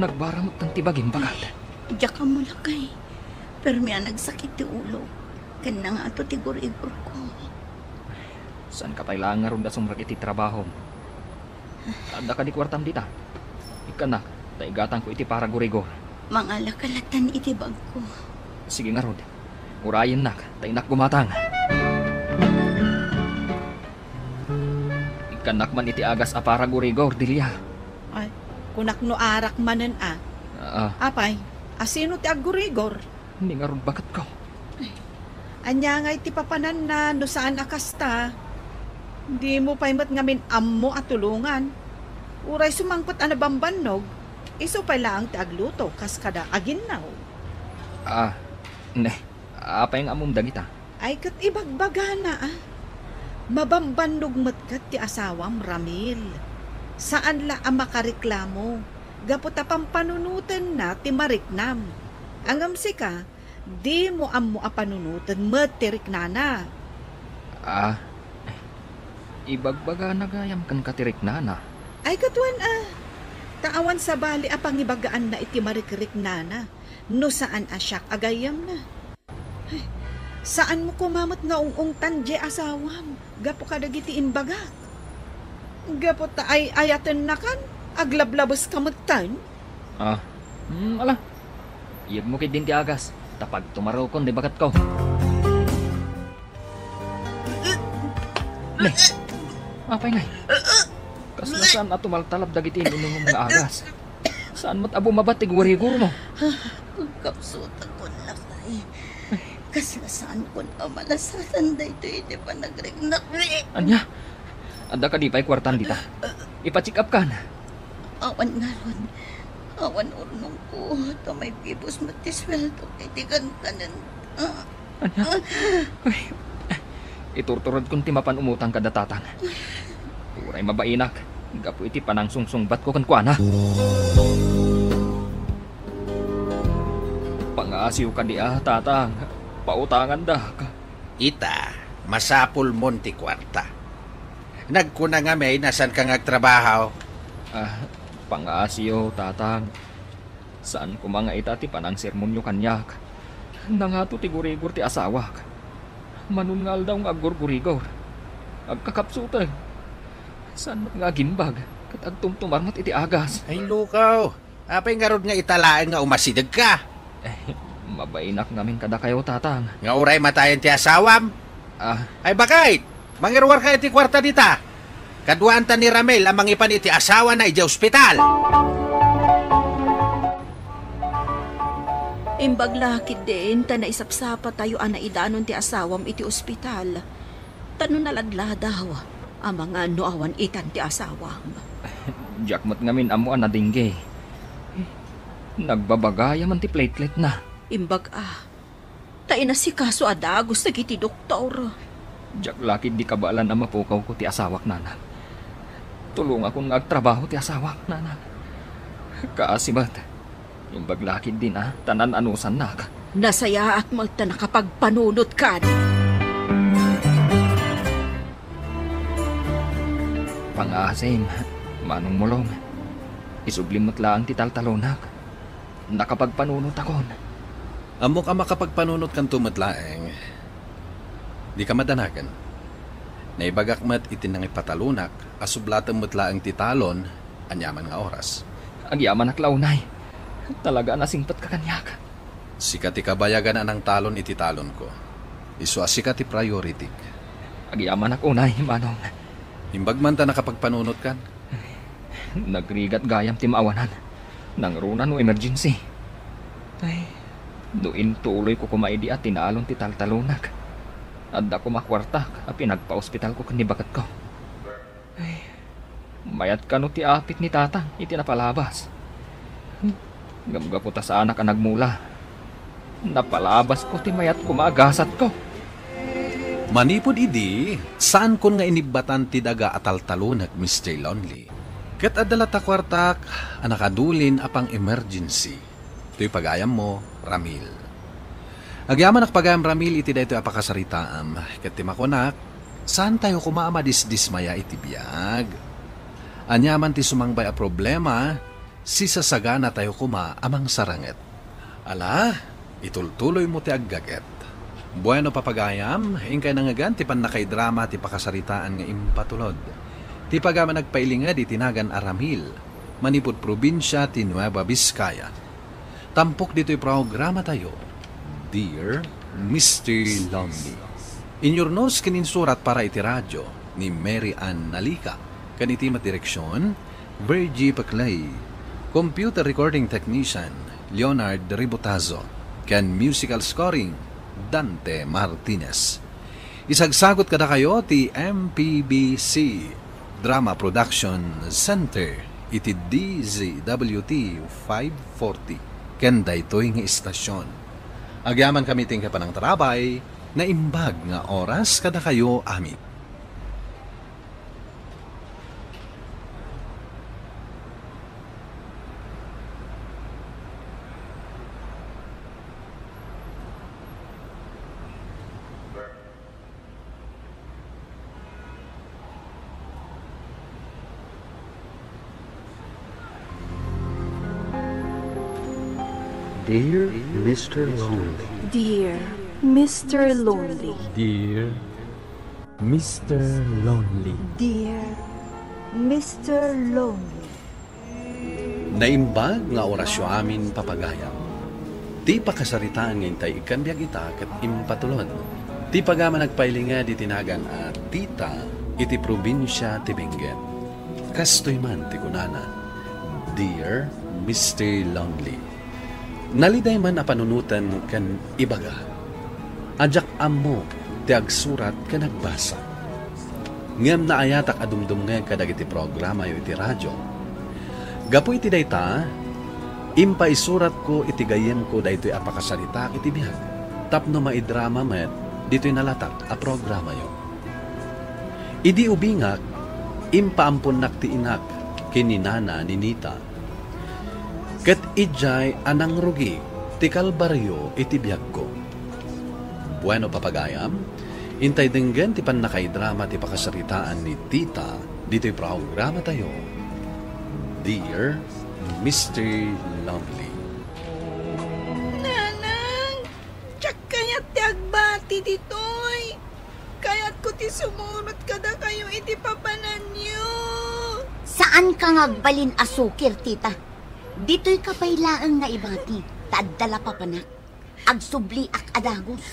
nagbara met ti bagim, bagad. Diak ammo, lakay. Permi a nagsakit ti ulo. Ken nangato ti gur-igurko. Saanka pay laeng ngarud a sumrek iti trabahom? Adda kadi kuartam dita? Ikkannak, ta igatangko iti paragurigor. Mangalaka lattan iti bagko. Sige ngarud. Urayennak, ta innak gumatang. Ikkannak man iti agas a paragurigor, Delia. Ay, kunak no arak manen a. Ah. Apay, asino ti aggurigor? Ni ngarud baketko. Ania ngay ti papananna no saan a kasta? Dimo pay met ngamin ammo a tulongan. Uray sumangpet a nabambannog, isu pay laeng ti agluto kas kada aginnaw. Ah, ne, Apay nga ammom dagita? Ay, ket ibagbagana, a. Mabambannog met ket ti asawam, Ramil. Saan la a makareklamo gapu ta pampanunotenna ti mariknam. Ngem sika, dimo ammo a panunoten met ti riknana. Ah, ibagbagana gayam kenka ti riknana. Ay, ket wen, a. Ta awan sabali a pangibagaanna iti marikriknana no saan a siak a gayyemna. Ay, saanmo koma met nga ung-ungtan diay asawam gapu kadagiti imbagak. Gapu ta ay-ayatennakan, aglablabeska metten. Ah, hmm, ala. Iyegmo ketdin ti agas, ta pagtumarokon ti baketko. Ne, apay ngay? Kasla saan a tumaltalab dagiti inunumom nga agas? Saan met a bumaba ti gurigurmo? Kapsutakon, lakay. Kasla saankon a malasatan daytoy iti panagriknak. Ania? Adda kadi pay kuartam dita? Ipa-check up kan. Awan ngarud. Awan urnongko, ta maipipos met ti sueldok iti kankanen. Ah. Ania? Ay, iturturedkon ti mapan umutang kada tatang. Uray mabainak, gapu iti panangsungsungbatko kenkuana. Pangaasiw kadi a, tatang. Pautangandak. Ita, masapulmon ti kuarta. Nagkuna ngamin a saanka nga agtrabaho. Ah, pangaasiw, tatang. Saan koma nga ita ti panangsermonyo kaniak. Nangato ti gurigur ti asawak. Manon nga aldaw nga aggurgurigor. Agkakapsuteng. Saan met nga agimbag, ket agtumtumar met iti agas. Ay, lukaw. Apay ngarud nga ita laeng nga umasidegka? Eh, mabainak ngamin kadakayo, tatang. Nga uray matayen ti asawam? Ah. Ay, bakit? Mangiruarka iti kuarta dita. Kaduaanta ni Ramil a mangipan iti asawana idiay ospital. Imbag la ketdin ta naisapsapatayo a naidanon ti asawam iti ospital. Ta no naladladaw, amangan no awan itan ti asawam. Diak met ngamin ammo a nadengge. Nagbabagayam man ti plateletna. Imbag a, ta inasikaso a dagus dagiti doktor. Diak la ketdi kabaelan a mapukawko ti asawak, nanang. Tulongakon nga agtrabaho ti asawak, nanang. Kaasi met, imbag la ketdin a ta nan-anusannak. Nasayaat met ta nakapagpanunotkan. Pangaasim, Manong Mulong. Isublim met laeng ti taltalonak. Nakapagpanunotakon. Ammok a makapagpanunotkanto met laeng. Dika madanagan. Naibagak met iti nangipatalonak a sublatem met laeng ti talon aniaman nga oras. Agyamanak la unay. Talaga a nasingpetka kaniak. Sika ti kabayagan a nangtalon iti talonko. Isu a sika ti priority-k. Agyamanak unay, Manong. Imbag man ta nakapagpanunotkan. Nagrigat gayam ti maawanan. Nangruna no emergency. Ay, no intuloyko koma idi a tinalon ti taltalonak, adda koma kuartak a pinagpaospitalko ken ni baketko. Ay, mayat kano ti apit ni Tatang iti napalabas. Ngem gapu ta saanak a nagmula, napalabasko ti mayat koma a gasatko. Manipud idi, saankon nga inibbatan ti daga a taltalonek, Mister Lonely. Ket adda latta kuartak a nakadulin a pang-emergency. Toy pagayammo, Ramil. Agyamanak pagayam, Ramil, iti daytoy a pakasaritaam, ket ti makunak, saantayo koma a madisdismaya iti biag. Aniaman ti sumangbay a problema, sisasaganatayo koma a mangsaranget. Ala, itultuloymo ti aggaget. Bueno, papagayam, inkay nangngegan ti pannakaidrama ti pakasaritaan nga impatulod. Ti pagayam a nagpailinged iti nagan a Ramil, manipud probinsia ti Nueva Vizcaya. Tampok ditoy programatayo, Dear Mister Lonely. Inyurnos ken insurat para iti radio ni Mary Ann Nalica, ken iti met direksion, Virgie Paclay, computer recording technician, Leonard Ributazo, ken musical scoring, Dante Martinez. Isagsagut kadakayo ti M P B C Drama Production Center iti D Z W T five forty ken daytoy nga istasyon. Agyamankami ti panangtarabay, naimbag nga oras kadakayo amin. Dear Mister Lonely. Dear Mister Lonely. Dear Mister Lonely. Dear Mister Lonely. Naimbag nga orasyo amin, papagayam. Ti pakasaritaan nga intay ikkan biag ita ket impatulod. Ti pagayam a nagpailinged iti nagan a Tita iti probinsia ti Benguet. Kastoy man ti kunana, "Dear Mister Lonely." Naliday man a panunoten ken ibaga a diak ammo ti agsurat ken agbasa. Ngem naayatak a dumdumngeg kadagiti programayo iti radio. Gapu iti dayta, impaisuratko iti gayyemko daytoy a pakasaritaak iti biag tapno maidrama met ditoy nalatak a programayo. Idi ubingak, impaamponnak ti inak ken ni nana ni Nita. Ket idiay a nangrugi ti kalbario iti biagko. Bueno, papagayam, intay denggen ti pannakaidrama ti pakasaritaan ni Tita ditoy programatayo, Dear Mister Lonely. Nanang, diak kayat ti agbati ditoy. Kayatko ti sumurot kadakayo iti papananyo. Saanka nga agbalin a sukir, Tita. Ditoyka pay laeng nga ibati, ta adda la papanak. Agsubliak a dagus.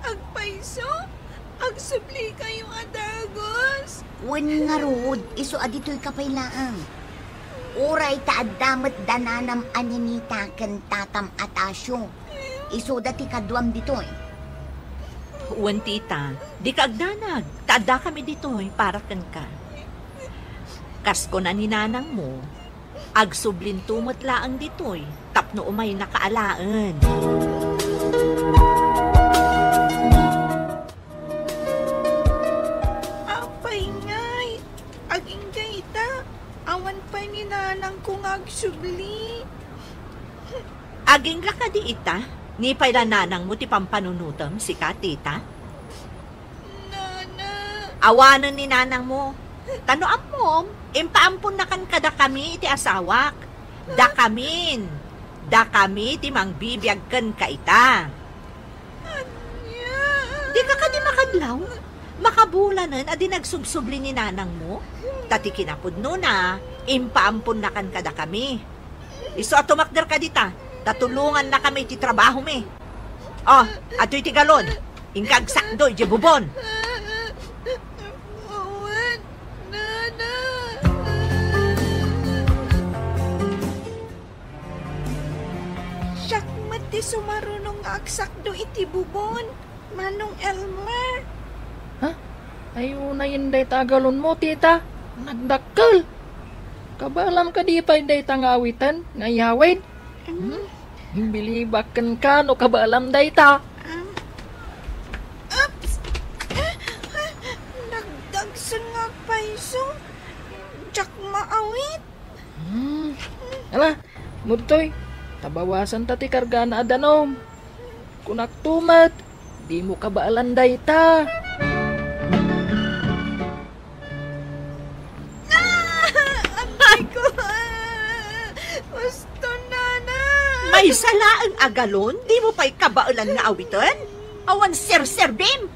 Agpayso? Agsublikayo a dagus? Wen ngarud, isu a ditoyka pay laeng. Uray ta adda met da nanam a Ninita ken tatam a Tasio. Isuda ti kaduam ditoy. Wen, Tita, dika agdanag, ta addakami ditoy para kenka. Kas kuna ni nanangmo, agsublinto met laeng ditoy tapno umaynaka alaen. Apay ngay, agingga ita, awan pay ni nanangko nga agsubli. Agingga kadi ita, ni pay la nanangmo ti pampanunotem, sika, Tita? Nana. Awanen ni nanangmo. Ta no ammom, impaamponnakan kadakami iti asawak. Dakamin. Dakami ti mangbibiag kenka ita. Ania? Dika kadi makadlaw? Makabulanen a di nagsubsubli ni nanangmo? Ta ti kinapudnona, impaamponnakan kadakami. Isu a tumakder kadi ta, ta tulongannakami iti trabahomi. Oh, adtoy ti galon. Inka agsakdo idiay bubon. Wen, nana. Siak met ti sumaruno nga agsakdo iti bubon, Manong Elmer. Ha? Ay, unayen dayta a galonmo, Tita. Nagdakkel. Kabaelam kadi pay dayta nga awiten nga iyawid? Mm. Hmm? Bilibak kenka no kabaelam dayta. Um, oops! Nagdagsen nga agpayso. Diak maawit. Hmm. Ala, mudtoy. Ta bawasanta ti kargana a danum. Kunakto met, dimo kabaelan dayta. Ah! Agay ko! Husto, nana! Maysa laeng a galon, dimo pay kabaelan nga awiten? Awan serserbim!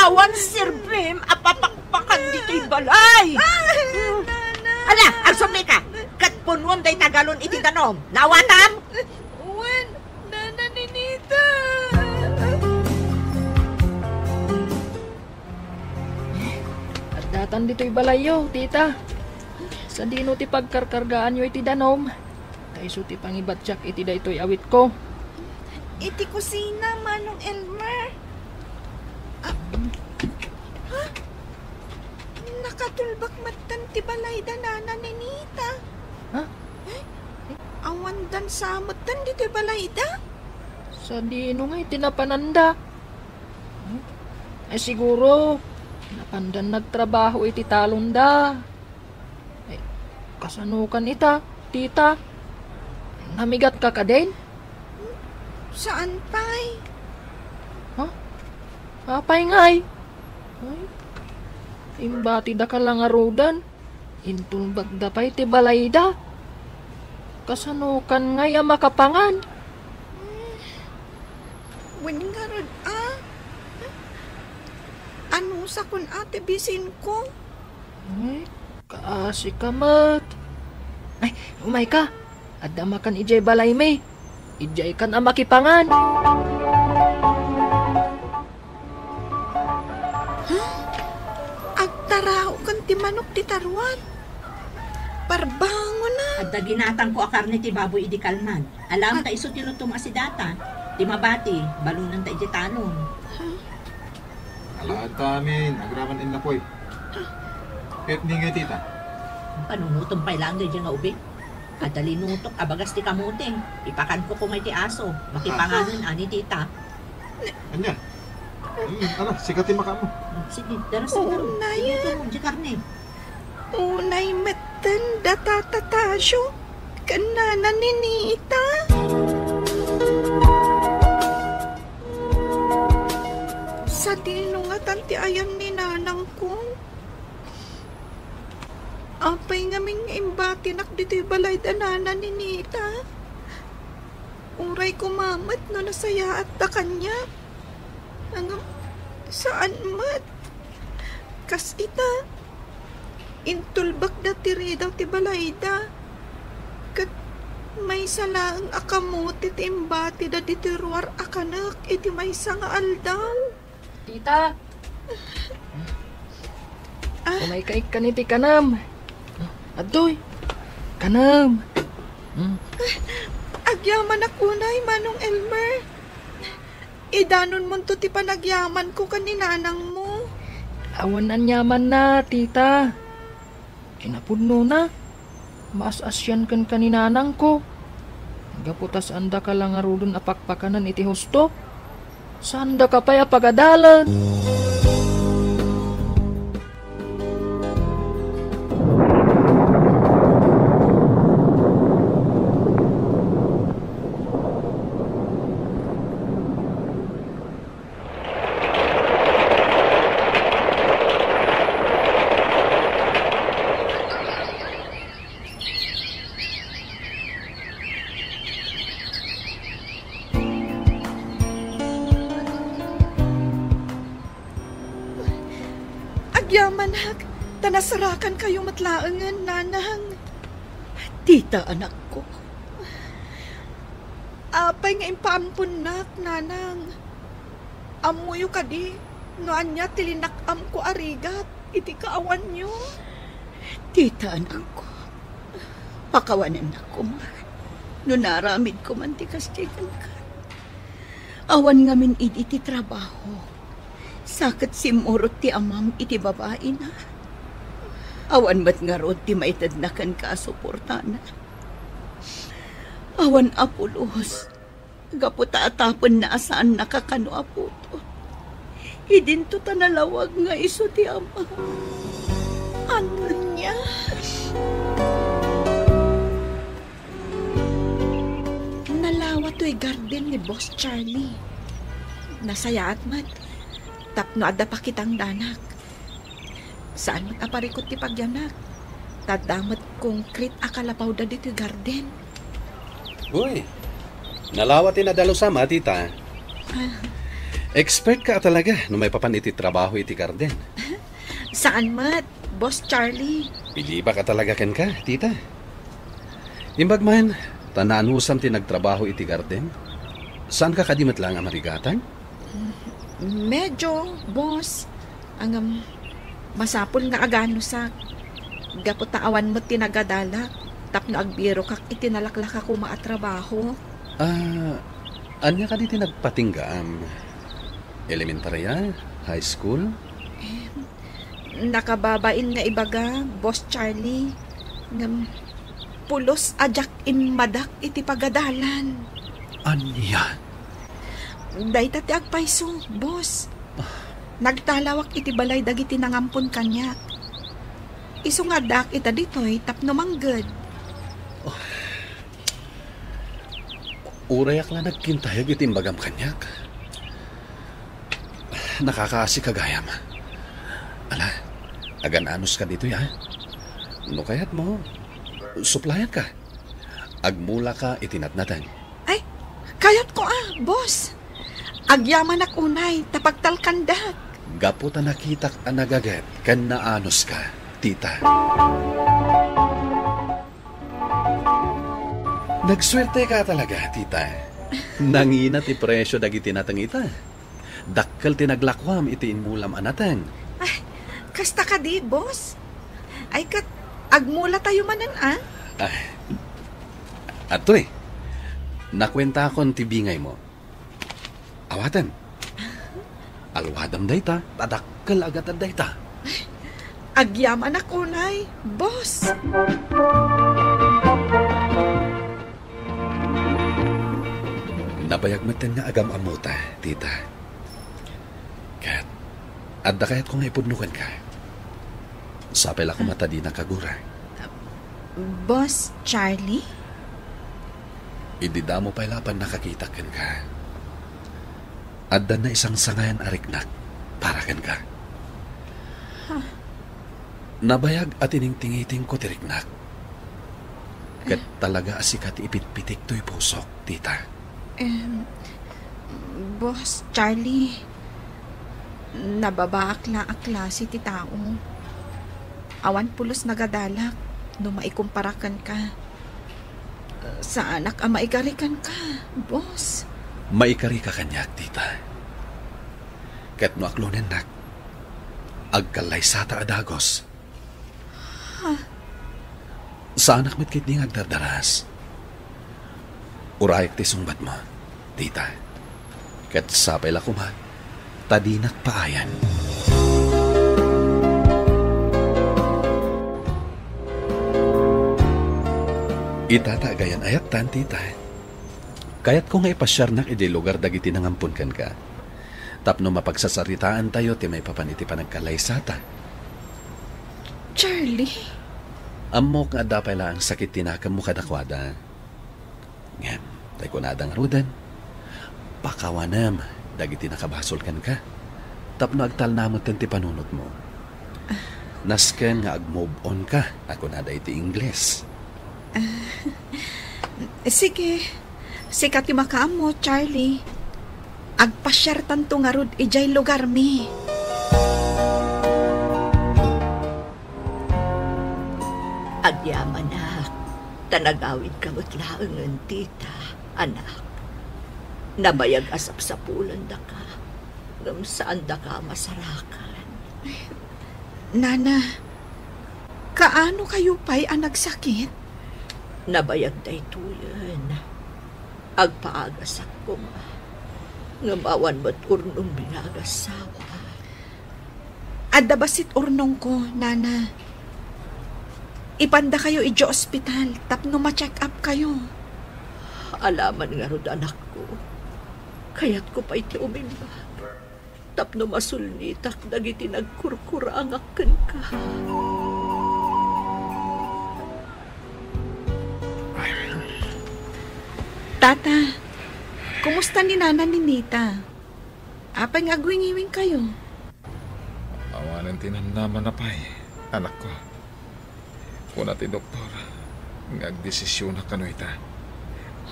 Awan serbim a papakpakan ditoy balay! Ah, nana! Ala, agsublika! Ket punuem dayta galon iti danum. Naawatam? Wen, nana Ninita! Addatan ditoy balayyo, Tita. Sadino ti pagkarkargaanyo iti danum? Ta isu ti pangibatiak iti daytoy awitko. Iti kusina, Manong Elmer. Ah, ha? Nakatulbak metten ti balayda, nana Ninita. Ha? Eh? Awan dansa metten ditoy balayda? Sadino nga iti napananda? Hmm? Ay, siguro, napandan nagtrabaho iti talonda. Ay, kasano kan ita, tita? Namigat ka kadin? Saan pay? Ha? Apay ngay? Ay, imbatida ka la ngaruden. Intulbagda pay ti balayda. Kasano kan ngay a makapangan? Wen ngarud a? Anusakon a ti bisinko? Ay, kaasi ka met. Ay, umay ka. Adda makan idiay balaymi. Idiay kan a makipangan. Ha? Agtaraokan ti manok ti taruan. Parbangonan. Adda ginatangko a karne ti baboy idi kalman. Alam ta isu ti lutom a sidata. Ti mabati, balunan ta iti talon. Ha? Alaad ta amin, agraman innapoy. Ket ni nga tita? Panunutom pay laeng daydiay nga ubing. Adda linutok a bagas ti kamote. Ipakanko koma iti aso. Makipanganen ani tita. Ania? Hmm, ala, sika ti makaammo. Sige, dara sa Oo, dara. Nayan. Iluto mo, di karne. Unay metten data tatasyo ken nana ni Nita. Sadino ngatan ti ayan ni nanangko? Apay ngamin nga imbatinak ditoy balay da nana ni Nita? Uray koma met no nasayaatta kaniak. Ngem, saan met. Kas ita, intulbekda ti ridaw ti balayda. Ket maysa laeng a kamote ti imbatida ditoy ruar a kanek iti maysa nga aldaw. Tita! Ah? Umayka ikkan iti kanem. Adtoy, kanem. Hmm. Agyamanak unay, Manong Elmer. Idanonmonto ti panagyamanko ken ni nanangmo. Awan aniamanna, tita. Kinapudnona, maas-asian kenka ni nanangko. Gapu ta saandaka la ngaruden a pakpakanen iti husto, saandaka pay a pagadalan. Agyamanak, ta nasarakankayo met laengen, nanang. Tita, anakko. Apay nga impaamponnak, nanang? Ammoyo kadi no ania ti linak-amko a rigat iti kaawanyo? Tita, anakko, pakawanennak koma no naaramidko man ti kasdiay kenka. Awan ngamin idi ti trabaho. Sa ket simmurot ti amam iti babaina. Awan met ngarud ti maitedna kenka a suportana. Awan a pulos, gapu ta atapenna a saannaka kano a putot. Idinto ta nalawag nga isu ti ama. Ania? Nalawa toy garden ni Boss Charlie. Nasayaat met tapno adda pakitangdanak. Saan met a parikut ti pagyanak, ta adda met konkrit a kalapawda ditoy garden. Uy, nalawa ti nadalusam, a, tita. Ah. Expert ka a talaga no maipapan iti trabaho iti garden. Saan met, Boss Charlie. Bilibak a talaga kenka, tita. Imbag man, ta naanusam ti nagtrabaho iti garden. Saanka kadi met laeng a marigatan? Medyo, boss. Ngem, masapul nga aganusak. Gapu ta awan met ti nagadalak tapno agbirokak iti nalaklaka koma a trabaho. Ah, ania kadi ti nagpatinggaam? Elementaria? High school? Em, nakababain nga ibaga, Boss Charlie. Ngem, pulos a diak immadak iti pagadalan. Ania? Dayta ti agpayso, boss. Nagtalawak iti balay dagiti nangampon kaniak. Isu nga addaak ita ditoy tapno mangged. Urayak la nagkintayeg iti imbagam kaniak. Nakakaasika gayam. Ala, agan-anos ka ditoy, a? No kayatmo, suplayan ka. Agmula ka iti natnateng. Ay, kayat ko, a, boss. Agyamanak unay, ta pagtalkandak. Gapu ta nakitak a nagaget ken naanus ka, tita. Nagsuerte ka talaga, tita. Nangina ti presyo dagiti nateng ita. Dakkel ti naglakuam iti immulam a nateng. Ay, kasta kadi, boss? Ay, ket agmula tayo manen, a? Ay, atoy, nakuentakon ti bingaymo. Awatem. Alwadam dayta, ta dakkel a gatad dayta. Agyamanak unay, boss. Nabayag metten nga agam-ammota, tita. Ket, adda kayatko nga ipudno kenka. Sapay la koma ta dinaka agura. Boss Charlie? Idi damo pay la a pannakakitak kenka, addan naisangsangayan a riknak para kenka. Huh? Nabayag a tiningsingitingko ti riknak. Ket talaga a sika ti ipitpitik toy pusok, tita. Em, Boss Charlie, nababaak la a klase ti tao. Awan pulos nagadalak no maikumpara kenka. Saanak a maikari kenka, boss. Maikari ka kaniak, tita. Ket no aklonennak, agkallaysata a dagus. Huh? Saanak met ketdi nga agdardaras. Urayak ti sungbatmo, tita. Ket sapay la koma ta dinak paayan. Itata agayan ayattan, tita. Kayatko nga ipasiarnak idiay lugar dagiti nangampon kenka. Tapno mapagsasaritaantayo ti maipapan iti panagkallaysata. Charlie? Ammok nga adda pay laeng sakit ti nakemmo kadakuada. Ngem, tay kunada ngaruden, pakawanem dagiti nakabasol kenka, tapno agtalna metten ti panunotmo. Nasken nga ag-move on ka, a kunada iti Ingles. Ah, sige. Sika ti makaammo, Charlie. Agpasiartanto ngarud idiay lugarmi. Agyamanak, ta nagawidka met laengen, tita, anak. Nabayag a sapsapulendaka, ngem saandaka a masarakan. Nana, kaano kayo pay a nagsakit? Nabayag daytoyen. Agpaagasak koma, ngem awan met urnongmi nga agassawa. Adda bassit urnongko, Nana. Ipandakayo idiay ospital tapno ma-check up kayo. Alaman ngarud, anakko. Kayatko pay ti umimbag tapno masulnitak dagiti nagkurkurangak kenka. Tata, kumusta ni Nana Ninita? Apay nga agwingiwing kayo? Awanen ti namnama na pay, anakko. Kuna ti doktor nga agdesisyona kano ita.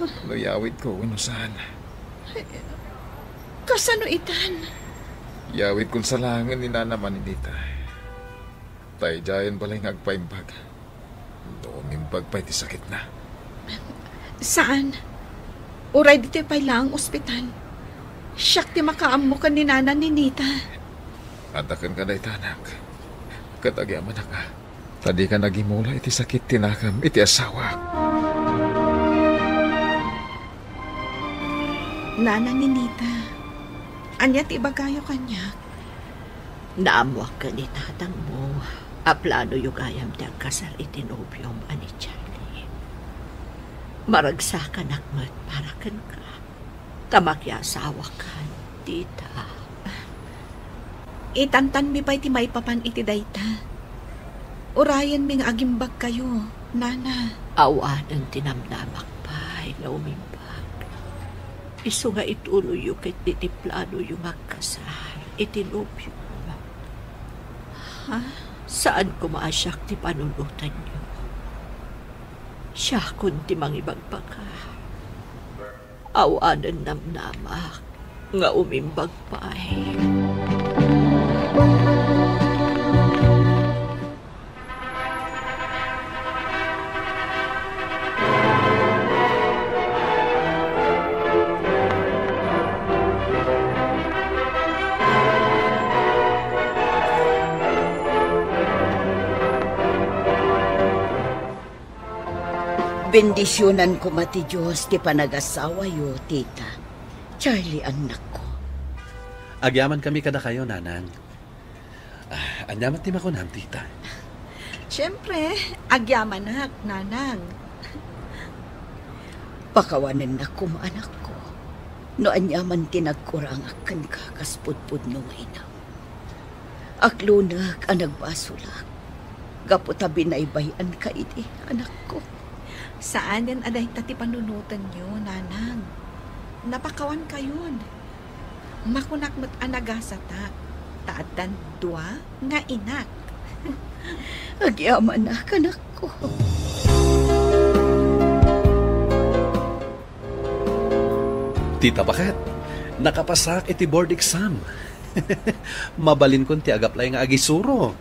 Huh? No yawidko wenno saan. Kasano itan? Yawidkon sa laengen ni Nana Ninita. Ta idiayen balay nga agpaimbag. No umimbag pay ti sakitna. Saan? Uray ditoy pay laeng ospital. Siak ti makaammo ken ni Nana Ninita. Adda kenka dayta, anak. Ket agyamanak a, ta dika nagimula iti sakit ti nakem iti asawak. Nana Ninita, ania ti ibagayo kaniak? Naammoak ken ni tatangmo a planoyo gayam ti agkasar iti nobiom a ni Charlie. Maragsakanak met para kenka. Ta makiasawakan, tita. Itantanmi pay ti maipapan iti dayta. Urayenmi nga agimbagkayo, nana. Awanen ti namnamak pay nga umimbag. Isu nga ituloyyo ketdi ti planoyo nga agkasar iti nobio. Ha? Saan koma a siak ti panunotenyo. Siakon ti mangibagbaga. Awanen namnamak nga umimbag pay. Bendisionan koma ti Dios ti panagasawayo, tita. Charlie, annakko. Agyamankami kadakayo, nanang. Ah, ania met ti makunam, tita? Siempre, agyamanak, nanang. Pakawanennak koma, anakko, no ania man ti nagkurangak kenka kas pudpudno nga ina. Aglunek a nagbasolak gapu ta binaybay-anka idi, anakko. Saanen a dayta ti panunotenyo, nanang. Napakawankayon. Makunak met a nagasatak, ta addan dua nga inak. Agyamanak, anakko. Tita, baket, nakapasak iti board exam. Mabalinkon ti agaplay nga agisuro.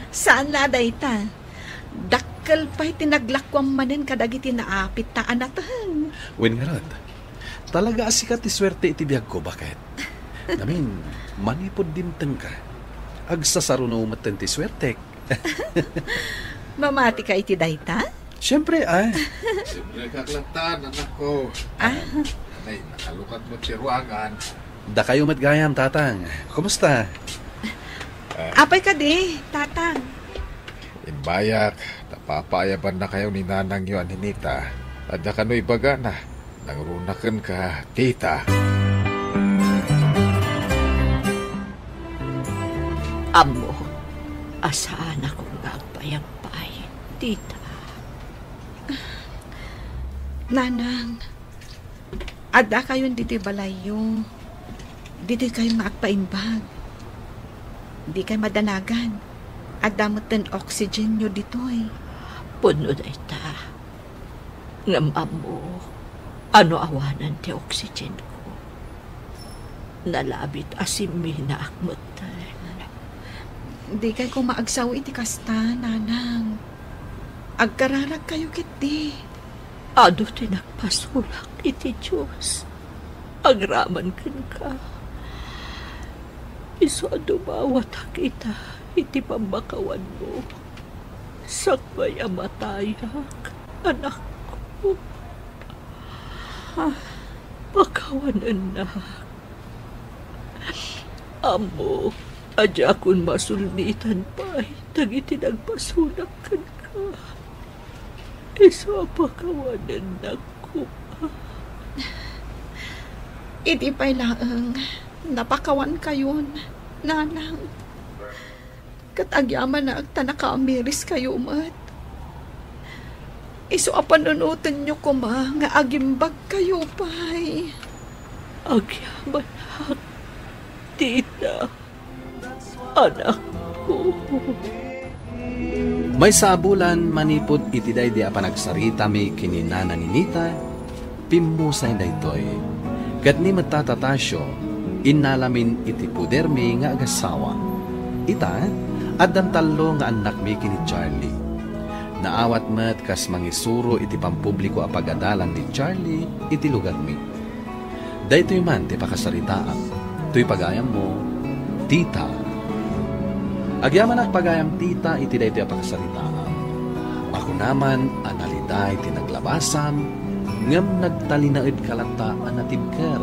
Saan la dayta. Dakkel pay ti naglakuam manen kadagiti naapitta a nateng. Wen ngarud, talaga a sika ti suerte iti biagko, baket. Ngamin, manipud dimtengka, agsasaruno metten ti suertek. Mamatika iti dayta? Siempre, ah. Siempre, kaklatan, anakko. Ah. Ay, nakalukat met ti ruangan. Dakayo met gayam, tatang. Kumusta? Ah. Apay kadi, tatang? Imbayak, ta papaayabannakayo ni nanangyo a Ninita. Adda kano ibagana. Nangruna kenka, tita. Ammo, a saanakon nga agbayag pay, tita. Nanang, addakayon ditoy balayyo. Ditoy kayo nga agpaimbag. Di kay madanagan. Adda metten oxygen-yo ditoy. Pudno dayta. Ngem ammo, ano awanen ti oxygen-ko? Nalabit a simminaak metten. Di kay koma agsao iti kasta, nanang. Agkararagkayo ketdi. Adu ti nagpasulak iti Dios agraman kenka. Isu a dumawatak ita iti pammakawanmo. Sakbay a matayak, anakko. Ah, pakawanennak. Ammo, a diakon masulnitan pay dagiti nagpasulak kenka. Isu a pakawanennak koma. Idi pay laeng, napakawankayon, nanang. Ket agyamanak ta nakaamiriskayo met. Isu a panunotenyo koma nga agimbagkayo pay. Agyamanak, tita, anakko. Maysa a bulan manipud iti daydi a panagsaritami ken ni Nana Ninita, pimmusay daytoy. Ket ni met Tata Tasio, innalamin iti pudermi nga agasawa. Ita, addan tallo nga annakmi ken ni Charlie. Naawat met kas mangisuro iti pampubliko a pagadalan ni Charlie iti lugarmi. Daytoy man ti pakasaritaam. Toy pagayammo, tita. Agyamanak pagayam, tita, iti daytoy a pakasaritaam. Makunaman a naliday ti naglabasam, ngem nagtalinaedka latta a natibker.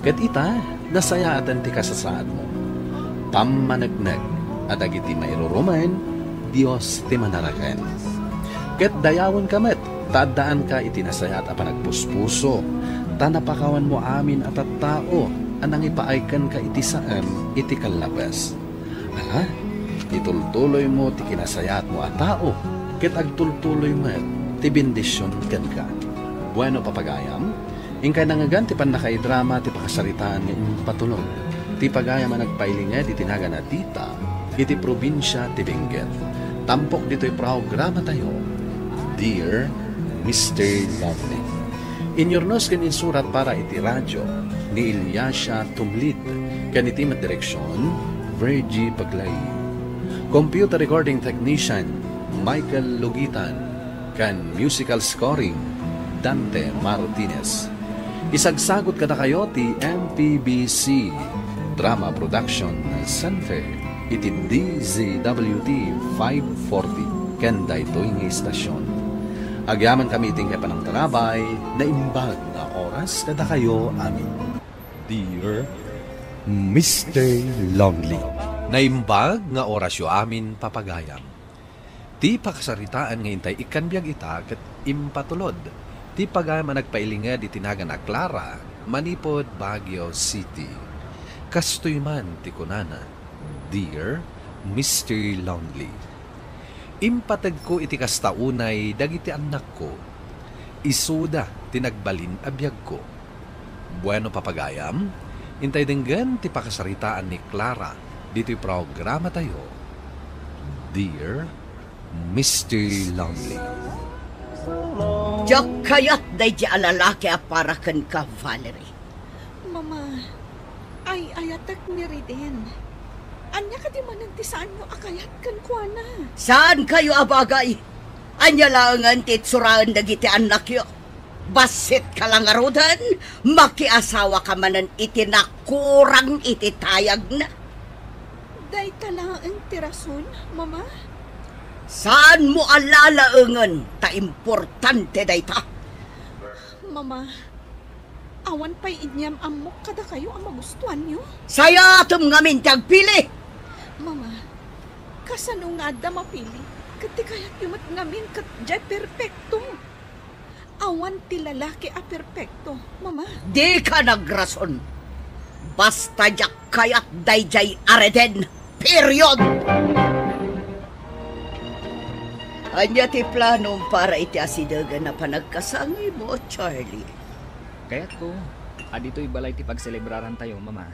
Ket ita, nasayaaten ti kasasaadmo. Pammaneknek a dagiti mairurumen, Dios ti manaraken. Ket dayawenka met ta addaanka iti nasayaat a panagpuspuso, ta napakawanmo amin a tattao a nangipaay kenka iti saan iti kallabes. Ala, itultuloymo ti kinasayaatmo a tao, ket agtultuloy met ti bendision kenka. Bueno, papagayam, inkay nangngegan ti pannakaidrama ti pakasaritaan nga impatulod ti pagayam a nagpailinged iti nagan a Dita iti probinsia ti Benguet. Tampok ditoy programatayo, Dear Mister Lovely. Inyurnos ken insurat para iti radio ni Iliasia Tumlid, ken iti met direksion, Virgie Baglay. Computer recording technician, Michael Lugitan, ken musical scoring, Dante Martinez. Isagsagut kadakayo ti M P B C Drama Production Center iti D Z W T five forty ken daytoy nga istasyon. Agyamankami iti inkay panangtarabay, naimbag nga oras kadakayo amin. Dear Mister Lonely. Naimbag nga orasyo amin, papagayam. Ti pakasaritaan nga intay ikkan biag ita ket impatulod ti pagayam a nagpailinged iti nagan a Clara manipud Baguio City. Kastoy man ti kunana, Dear Mister Lonely, impategko iti kasta unay dagiti annakko. Isuda ti nagbalin a biagko. Bueno, papagayam, intay denggen ti pakasaritaan ni Clara ditoy programatayo, Dear Mister Lonely. Diak kayat daydi a lalaki a para kenka, Valerie. Mama, ay-ayatek ni Riden. Ania kadi manen ti saanyo a kayat kenkuana? Saankayo a bagay. Ania laengen ti itsuraen dagiti annakyo? Bassit ka la ngaruden, makiasawa ka manen iti nakurang iti tayagna. Dayta laeng ti rason, Mama. Saanmo a lalaengen ta importante dayta. Mama, awan pay inyam-ammok kadakayo a magustuanyo. Sayaatem ngamin ti agpili. Mama, kasano nga adda mapili ket ti kayatyo met ngamin ket diay perpekto? Awan ti lalaki a perpekto, Mama. Dika nagrason. Basta diak kayat daydiay a Reden. Period! Ania ti planom para iti asidegen a panagkasangaymo, Charlie? Kayatko a ditoy balay ti pagselebrarantayo, Mama.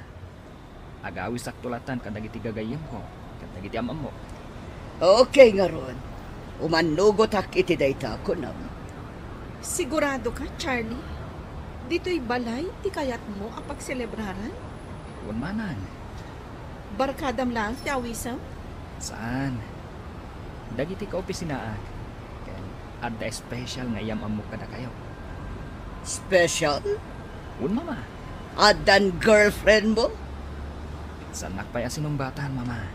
Agawisakto latta kadagiti gagayyemko ken dagiti am-ammok. Okay ngarud. Umannugotak iti dayta, kunam. Sigurado ka, Charlie? Ditoy balay ti kayatmo a pagselebraran? Wen, manang. Barkadam laeng ti awisem? Saan. Dagiti kaopisinaak ken adda special nga iyam-ammok kadakayo. Special? Wen, Mama. Addan girlfriendmo? Saannak pay a sinungbatan, Mama.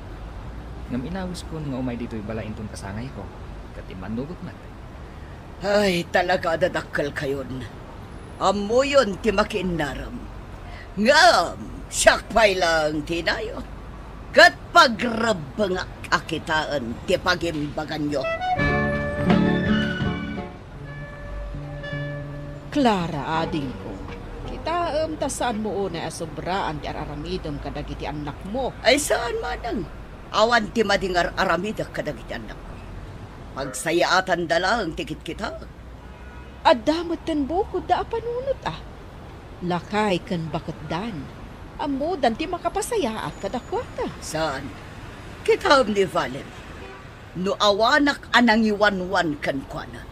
Ngem inawiskon nga umay ditoy balay inton kasangayko, ket immannugot met. Ay, talaga a dadakkelkayon. Ammoyon ti makiinnarem. Ngem, siak pay laeng ti inayot. Ket pagrebbengak a kitaen ti pagimbaganyo. Clara, adingko, kitaem ta saanmo unay a sobraan ti ar-aramidem kadagiti annakmo. Ay, saan, manang. Awan ti madi nga ar-aramidek kadagiti annakko. Pagsayaatanda laeng ti kitkitaek. Adda metten bukodda a panunot a. Lakay ken baketdan. Ammodan ti makapasayaat kadakuada. Saan. Kitaem ni Valerie. No awanak a nangiwanwan kenkuana,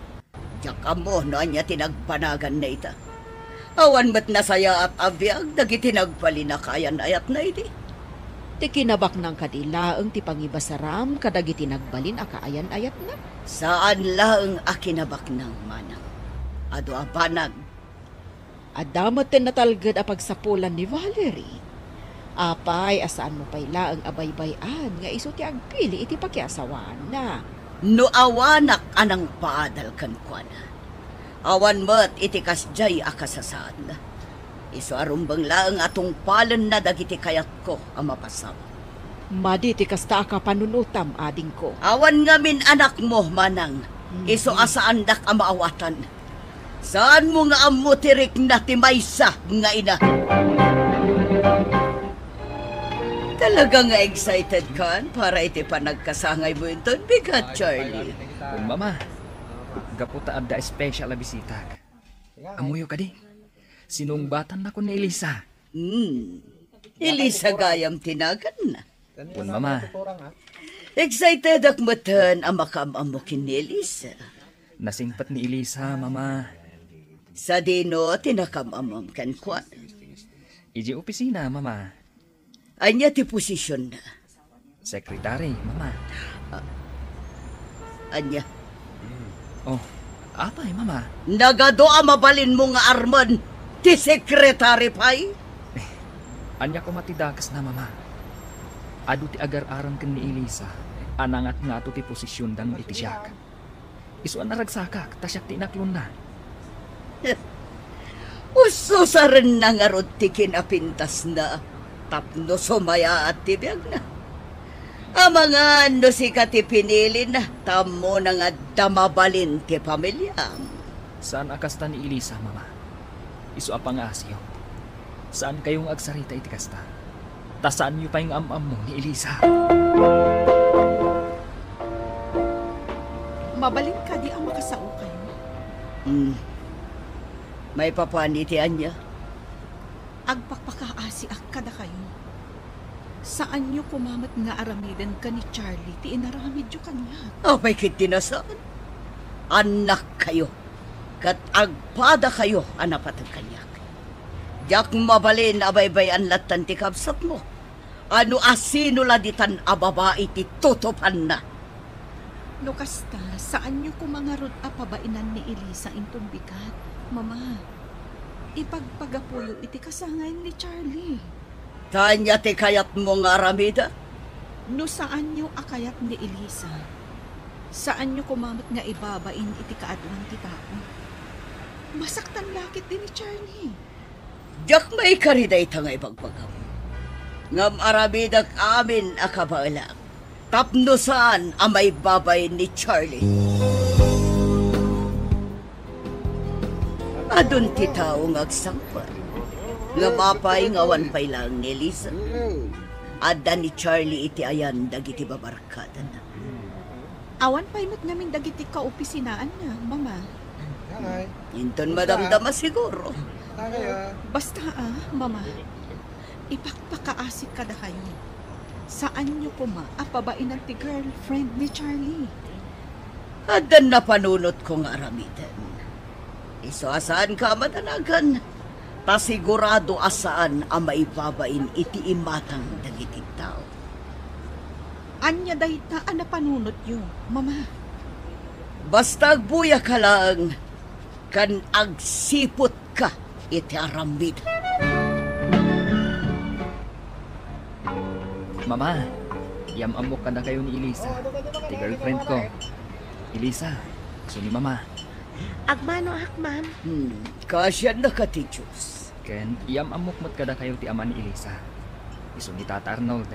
diak ammo no ania ti nagbanaganna ita. Awan met nasayaat a biag dagiti nagbalin a kaayan-ayatna idi. Ti kinabaknang kadi laeng ti pangibasaram kadagiti nagbalin a kaayan-ayatna? Saan laeng a kinabaknang, manang. Adu a banag. Adda met ti natalged a pagsapulan ni Valerie. Apay a saanmo pay laeng a baybay-an nga isu ti agpili iti pakiasawaanna? No awanak a nangpaadal kenkuana, awan met iti kasdiay a kasasaadna. Isu a rumbeng laeng a tungpalenna dagiti kayatko a mapasamak. Madi ti kasta a kapanunotam, adingko. Awan ngamin anakmo, manang. Mhm. Isu a saandak a maawatan. Saanmo nga ammo ti rikna ti maysa nga ina? Talaga nga excited kan para iti panagkasangaymo inton bigat, Charlie? Wen, Mama. Gapu ta adda special a bisitak. Ammoyo kadi? Sinungbatan nakon ni Elisa. Hmm. Elisa gayam ti naganna. Wen, Mama. Excitedak metten a makaam-ammo ken ni Elisa. Nasingpet ni Elisa, Mama. Sadino ti nakaam-ammom kenkuana? Idiay opisina, Mama. Ania ti posisionna? Secretary, Mama. Ah, ania? Oh, apay, Mama? Nagadu a mabalinmo nga armen ti secretary pay? Ania koma ti dakesna, Mama? Adu ti agar-arem ken ni Elisa a nangatngato ti posisionda ngem iti siak. Isu a naragsakak ta siak ti inaklonna. Ususarenna ngarud ti kinapintasna tapno sumayaat ti biagna. Amangan no sika ti pinilina, ta ammona nga adda mabalin ti pamiliam. Saan a kasta ni Elisa, Mama. Isu a pangaasiyo. Saankayo nga agsarita iti kasta. Ta saanyo pay nga am-ammo ni Elisa. Mabalin kadi a makasaokayo? Hmm. Maipapan iti ania? Agpakpakaasiak kadakayo. Saanyo koma met nga aramiden ken ni Charlie ti inaramidyo kaniak. Apay ketdi a saan? Annakkayo, ket agpadakayo a napateg kaniak. Diak mabalin a baybay-an lattan ti kabsatmo. Ano a sino la ditan a babai ti tutupanna? No kasta, saanyo koma ngarud a pabainan ni Elisa inton bigat, Mama. Ipagpagapuyo iti kasangayan ni Charlie. Ta ania ti kayatmo nga aramida? No saanyo a kayat ni Elisa, saanyo koma met nga ibabain iti kaaduan ti tao. Masaktan la ketdi ni Charlie. Diak maikari dayta nga ibagbagam. Ngem aramidek amin a kabaelak tapno saan a maibabain ni Charlie. Adun ti tao nga agsangpet. Ngem apay nga awan pay laeng ni Elisa? Adda ni Charlie iti ayan dagiti babarkadana. Awan pay met ngamin dagiti kaopisinaanna, Mama. Inton madamdama siguro. Basta, ah, Mama, ipakpakaasik kadakayo. Saanyo koma a pabainan ti girlfriend ni Charlie. Addan napanunotko nga aramiden. Isu a saanka a madanagan, ta sigurado a saan a maibabain iti imatang dagiti tao. Ania dayta a napanunotyo, Mama? Basta agbuyaka laeng ken agsiputka iti aramid. Mama, iyam-ammok kadakayo ni Elisa, ti girlfriend ko. Elisa, isu ni Mama. Agmanoak, Ma'am. Hmm, kaasiannaka ti Diyos. Ken iyam-ammok met kadakayo ti ama ni Elisa. Isu ni Tata Arnold.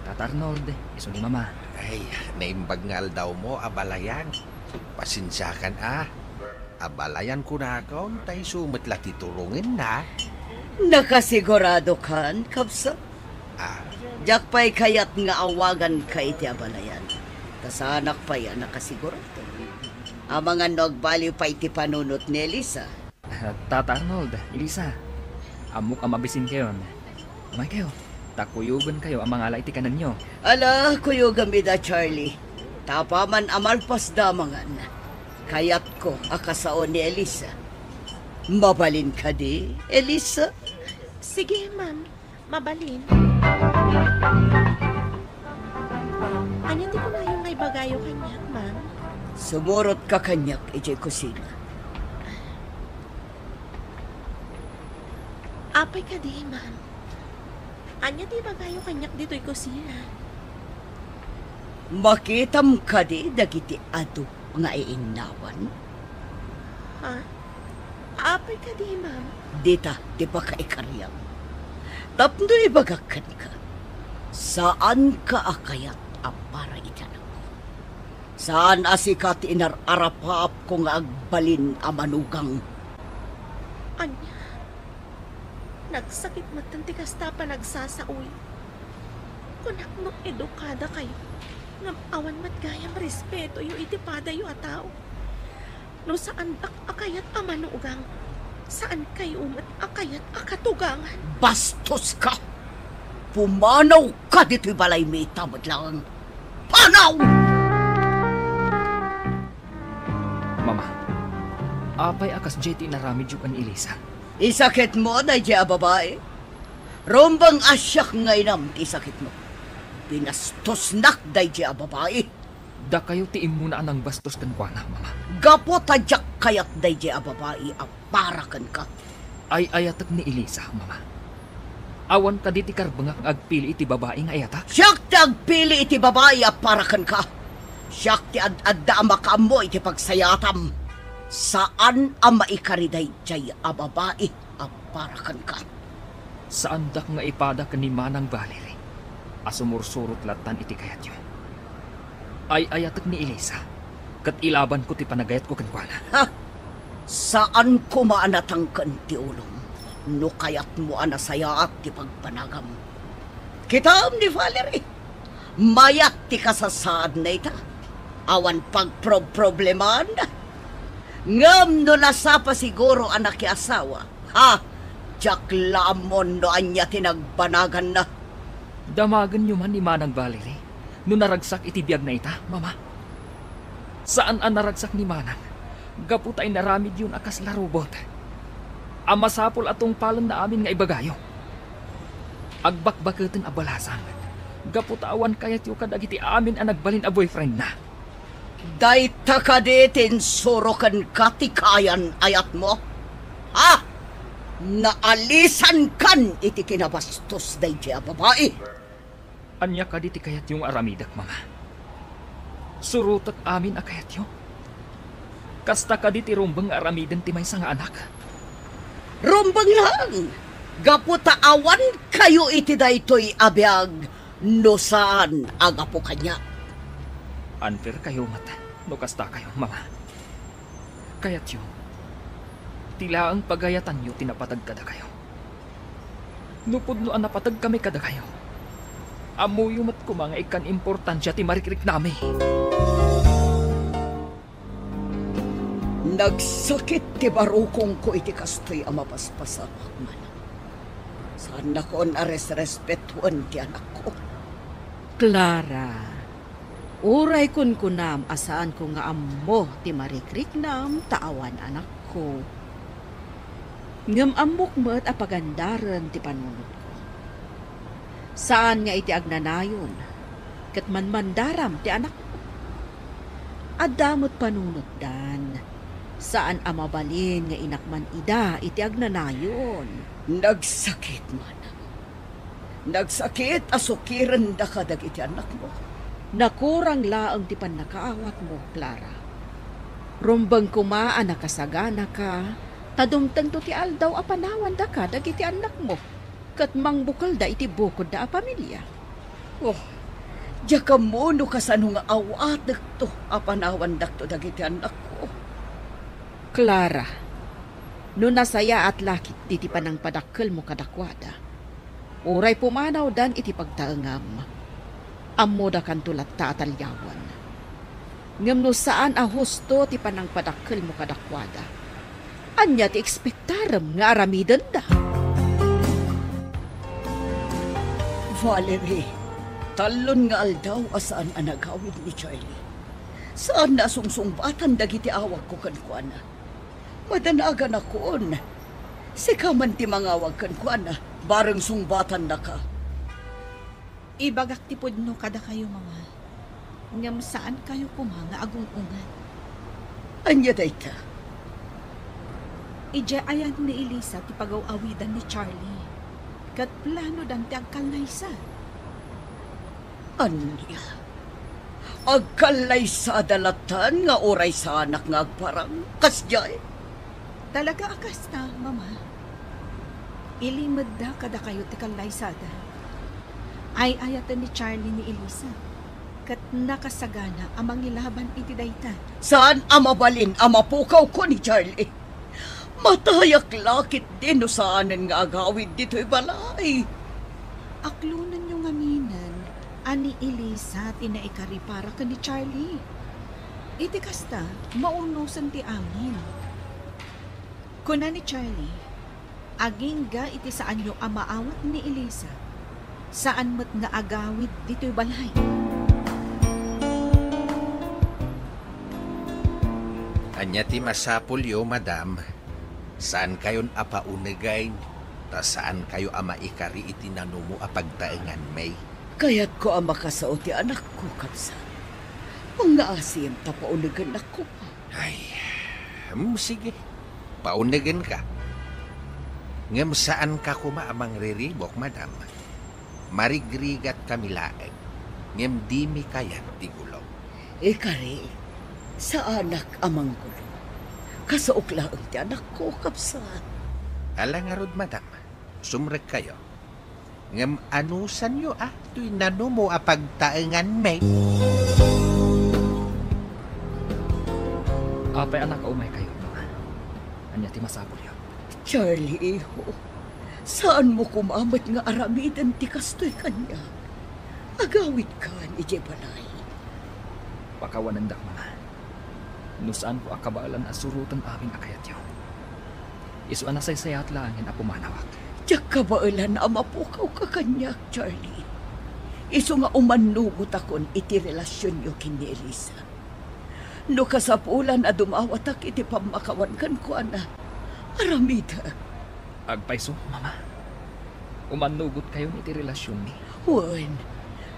Tata Arnold, isu ni Mama. Ay, naimbag nga aldawmo, abalayan. Pasensiakan a. Abalayan kunakon, ta isu met la ti turongenna. Nakasiguradokan, kabsat? Ah. Diak pay kayat nga awaganka iti abalayan. Ta saanak pay a nakasigurado. Amangan no agbaliw pay ti panunot ni Elisa. Tata Arnold, Elisa, ammok a mabisinkayon. Umaykayo, ta kuyogenkayo a mangala iti kanenyo. Ala, kuyogem ida, Charlie. Ta apaman a malpasda amangan, kayatko a kasao ni Elisa. Mabalin kadi, Elisa? Sige, ma'am. Mabalin. Ania ti kunayo nga ibagayo kaniak, ma'am? Sumurotka kaniak idiay kusina. Apay kadi, ma'am? Ania ti ibagayo kaniak ditoy kusina? Makitam kadi dagiti adu nga iinnawan? Ha? Apay kadi, ma'am? Dita ti pakaikariam. Tapno ibagak kenka, saanka a kayat a para iti anakko. Saan a sika ti inar-arapaapko nga agbalin a manugang Ania? Nagsakit metten ti kasta a panagsasaoyo. Kunak no edukada kayo, ngem awan met gayam respetoyo iti padayo a tao. No saandak a kayat a manugang, saan kayo met a kayat a katugangan. Bastoska! Pumanawka ditoy balaymi ita met laeng. Panaw! Mama, apay a kasdiay ti inaramidyo ken ni Elisa? Isakitmo daydiay a babai? Rumbeng a siak nga inam ti isakitmo. Binastosnak daydiay a babai. Dakayo ti immuna a nangbastos kenkuana, Mama. Gapu ta diak kayat daydiay a babai a para kenka. Ay-ayatek ni Elisa, Mama. Awan kadi ti karbengak nga agpili iti babai nga ayatek? Siak ti agpili iti babai a para kenka. Siak ti ad-adda a makaammo iti pagsayaatam. Saan a maikari daydiay a babai a para kenka. Saandak nga ipada ken ni Manang Valerie a sumursurot lattan iti kayatyo. Ay-ayatek ni Elisa, ket ilabanko ti panagayatko kenkuana. Ha! Saan koma a natangken ti ulom no kayatmo a nasayaat ti pagbanagam. Kitaem ni Valerie, mayat ti kasasaadna ita. Awan pagprob-problemaanna. Ngem no nasapa siguro a nakiasawa, ha, diak la ammon no ania ti nagbanaganna. Damagenyo man ni Manang Valerie no naragsak iti biagna ita, Mama. Saan a naragsak ni Manang gapu ta inaramidyon a kasla robot a masapul a tungpalenna amin nga ibagayo. Agbakbaketen a balasang gapu ta awan kayatyo kadagiti amin a nagbalin a boyfriendna. Dayta kadi ti insuro kenka ti kayan-ayatmo? Ha? Naalisankan iti kinabastos daydiay a babai. Ania kadi ti kayatyo nga aramidek, Mama? Surotek amin a kayatyo? Kasta kadi ti rumbeng nga aramiden ti maysa nga anak? Rumbeng laeng, gapu ta awan kayo iti daytoy a biag no saan a gapu kaniak. Unfair kayo met no kasta kayo, Mama. Kayatyo, ti laeng pagayatanyo ti napateg kadakayo. No pudno a napateg kami kadakayo, ammoyo met koma nga ikkan importansia ti marikriknami. Nagsakit ti barukongko iti kastoy a mapaspasamak, manang. Saannakon a resrespetoen ti anakko. Clara, uray kunkunam a saanko nga ammo ti marikriknam ta awan anakko, ngem ammok met a pagandaren ti panunotko. Saan nga iti agnanayon ket manmandaram ti anakmo. Adda met panunotdan. Saan a mabalin nga inak man ida iti agnanayon. Nagsakit, manang. Nagsakit a sukirendaka dagiti annakmo. Nakurang laeng ti pannakaawatmo, Clara. Rumbeng koma a nakasaganaka, ta dumtengto ti aldaw a panawandaka dagiti annakmo, ket mangbukelda iti bukodda a pamilia. Oh, diak ammo no kasano nga awatekto a panawandakto dagiti annakko. Clara, no nasayaat la ketdi ti panangpadakkelmo kadakuada, uray pumanawdan iti pagtaengam, ammodakanto latta a taliawen. Ngem no saan a husto ti panangpadakkelmo kadakuada, ania ti ekspektarem nga aramidenda? Valerie, tallon nga aldaw a saan a nagawid ni Charlie. Saanna a sungsungbatan dagiti awagko kenkuana. Madanaganakon. Sika man ti mangawag kenkuana, bareng sungbatannaka. Ibagak ti pudno kadakayo, Mama. Ngem saankayo koma nga agung-ungan. Ania dayta? Idiay ayan ni Elisa ti pagaw-awidan ni Charlie, ket planodan ti agkallaysa. Ania? Agkallaysada lattan nga uray saanak nga agparang? Kasdiay? Talaga a kasta, Mama. Ilimedda kadakayo ti kallaysada. Ay-ayaten ni Charlie ni Elisa, ket nakasagana a mangilaban iti dayta. Saan a mabalin a mapukawko ni Charlie. Matayak la ketdi no saanen nga agawid ditoy balay. Aklonenyo ngaminen a ni Elisa ti naikari para ken ni Charlie. Iti kasta, maurnosen ti amin. Kuna ni Charlie, "Agingga iti saanyo a maawat ni Elisa, saan met nga agawid ditoy balay." Ania ti masapulyo, madam? Saankayon a paunegen, ta saankayo a maikari iti nanumo a pagtaenganmi. Kayatko a makasao ti anakko, kabsat. Mangngaasim ta paunegennak koma. Ay, hmm, sige. Paunegenka. Ngem saanka koma a mangriribuk, madam. Marigrigatkami laeng, ngem dimi kayat ti gulo. Ikari, saanak a manggulo. Kasaok laeng ti anakko, kabsat. Ala ngarud, madam. Sumrekkayo. Ngem anusanyo a toy nanumo a pagtaenganmi? Apay a nakaumaykayo, Mama? Ania ti masapulyo? Charlie, iho, saanmo koma met nga aramiden ti kastoy kaniak. Agawidkan idiay balay. Pakawanendak, Mama. No saanko a kabaelan a suroten amin a kayatyo, isu a nasaysayat laengen a pumanawak. Diak kabaelan a mapukawka kaniak, Charlie. Isu nga umannugotakon iti relasionyo ken ni Elisa. No kasapulan a dumawatak iti pammakawan kenkuana, aramidek. Agpayso, Mama. Umannugotkayon iti relasionmi. Wen,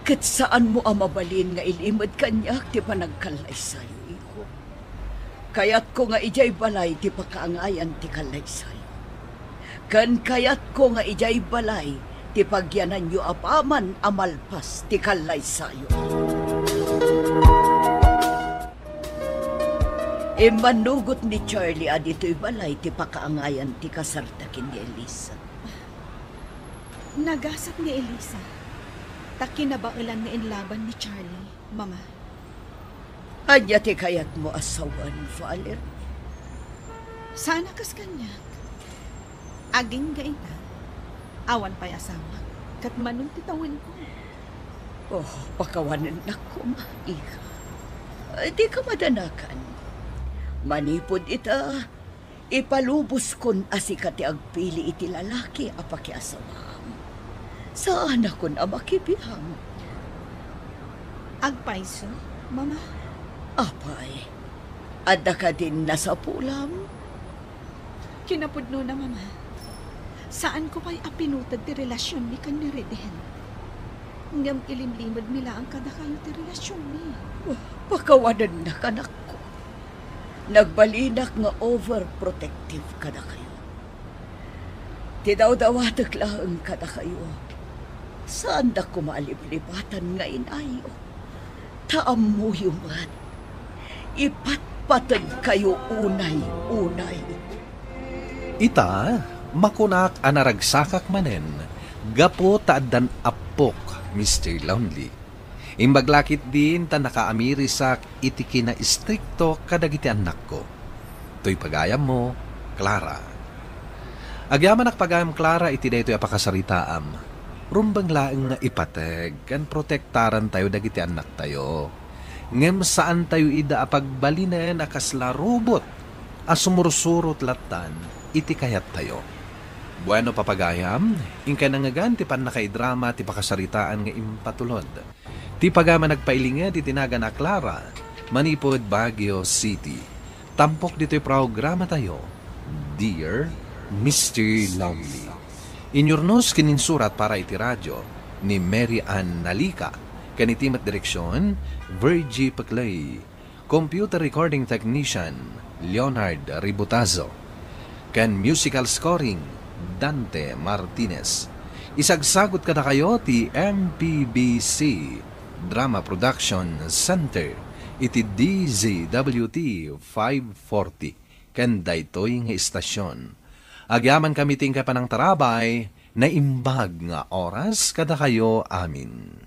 ket saanmo a mabalin nga ilimed kaniak ti panagkallaysayo, iho. Kayatko nga idiay balay ti pakaangayan ti kallaysayo. Ken kayatko nga idiay balay ti pagyananyo apaman a malpas ti kallaysayo. Immannugot ni Charlie a ditoy balay ti pakaangayan ti kasarta ken ni Elisa. Nagasat ni Elisa, ta kinabaelan nga inlaban ni Charlie, Mama. Ania ti kayatmo a sawen, Valerie? Saan a kas kaniak. Agingga ita, awan pay asawak, ket mano ti tawenko. Oh, pakawanennak koma, iha. Dika madanagan. Manipud ita, ipaluboskon a sika ti agpili iti lalaki a pakiasawam. Saanakon a makibiang. Agpayso, Mama? Apay, adda kadin nasapulam? Kinapudnona, Mama, saanko pay a pinuteg ti relasionmi ken ni Reden. Ngem ilimlimedmi laeng kadakayo ti relasionmi. Pakawanennak, anakko. Nagbalinak nga overprotective kadakayo. Ti dawdawatek laeng kadakayo, saandak koma a liplipatan nga inayo. Ta ammoyo met, ipatpateg kayo unay-unay. Ita, makunak a naragsakak manen gapu ta addan appok, Mister Lonely. Imbag la ketdin ta nakaamirisak iti kinaistrikto kadagiti annakko. Toy pagayammo, Clara. Agyamanak pagayam Clara iti daytoy a pakasaritaam. Rumbeng laeng nga ipateg ken protektarantayo dagiti annaktayo. Ngem saantayo ida a pagbalinen a kasla robot a sumursurot lattan iti kayattayo. Bueno, papagayam, inkay nangngegan ti pannakaidrama ti pakasaritaan nga impatulod. Ti pagayam a nagpailinged iti nagan a Clara, manipud Baguio City. Tampok ditoy programatayo, Dear Mister Lonely. Inyurnos ken insurat para iti radio ni Mary Ann Nalica, ken iti met direksion, Virgie Peclay. Computer Recording Technician, Leonard Ributazo. Ken musical scoring, Dante Martinez. Isagsagut kadakayo ti M P B C Drama Production Center iti D Z W T five forty ken daytoy nga istasyon. Agyamankami ti inkay panangtarabay, naimbag nga oras kadakayo amin.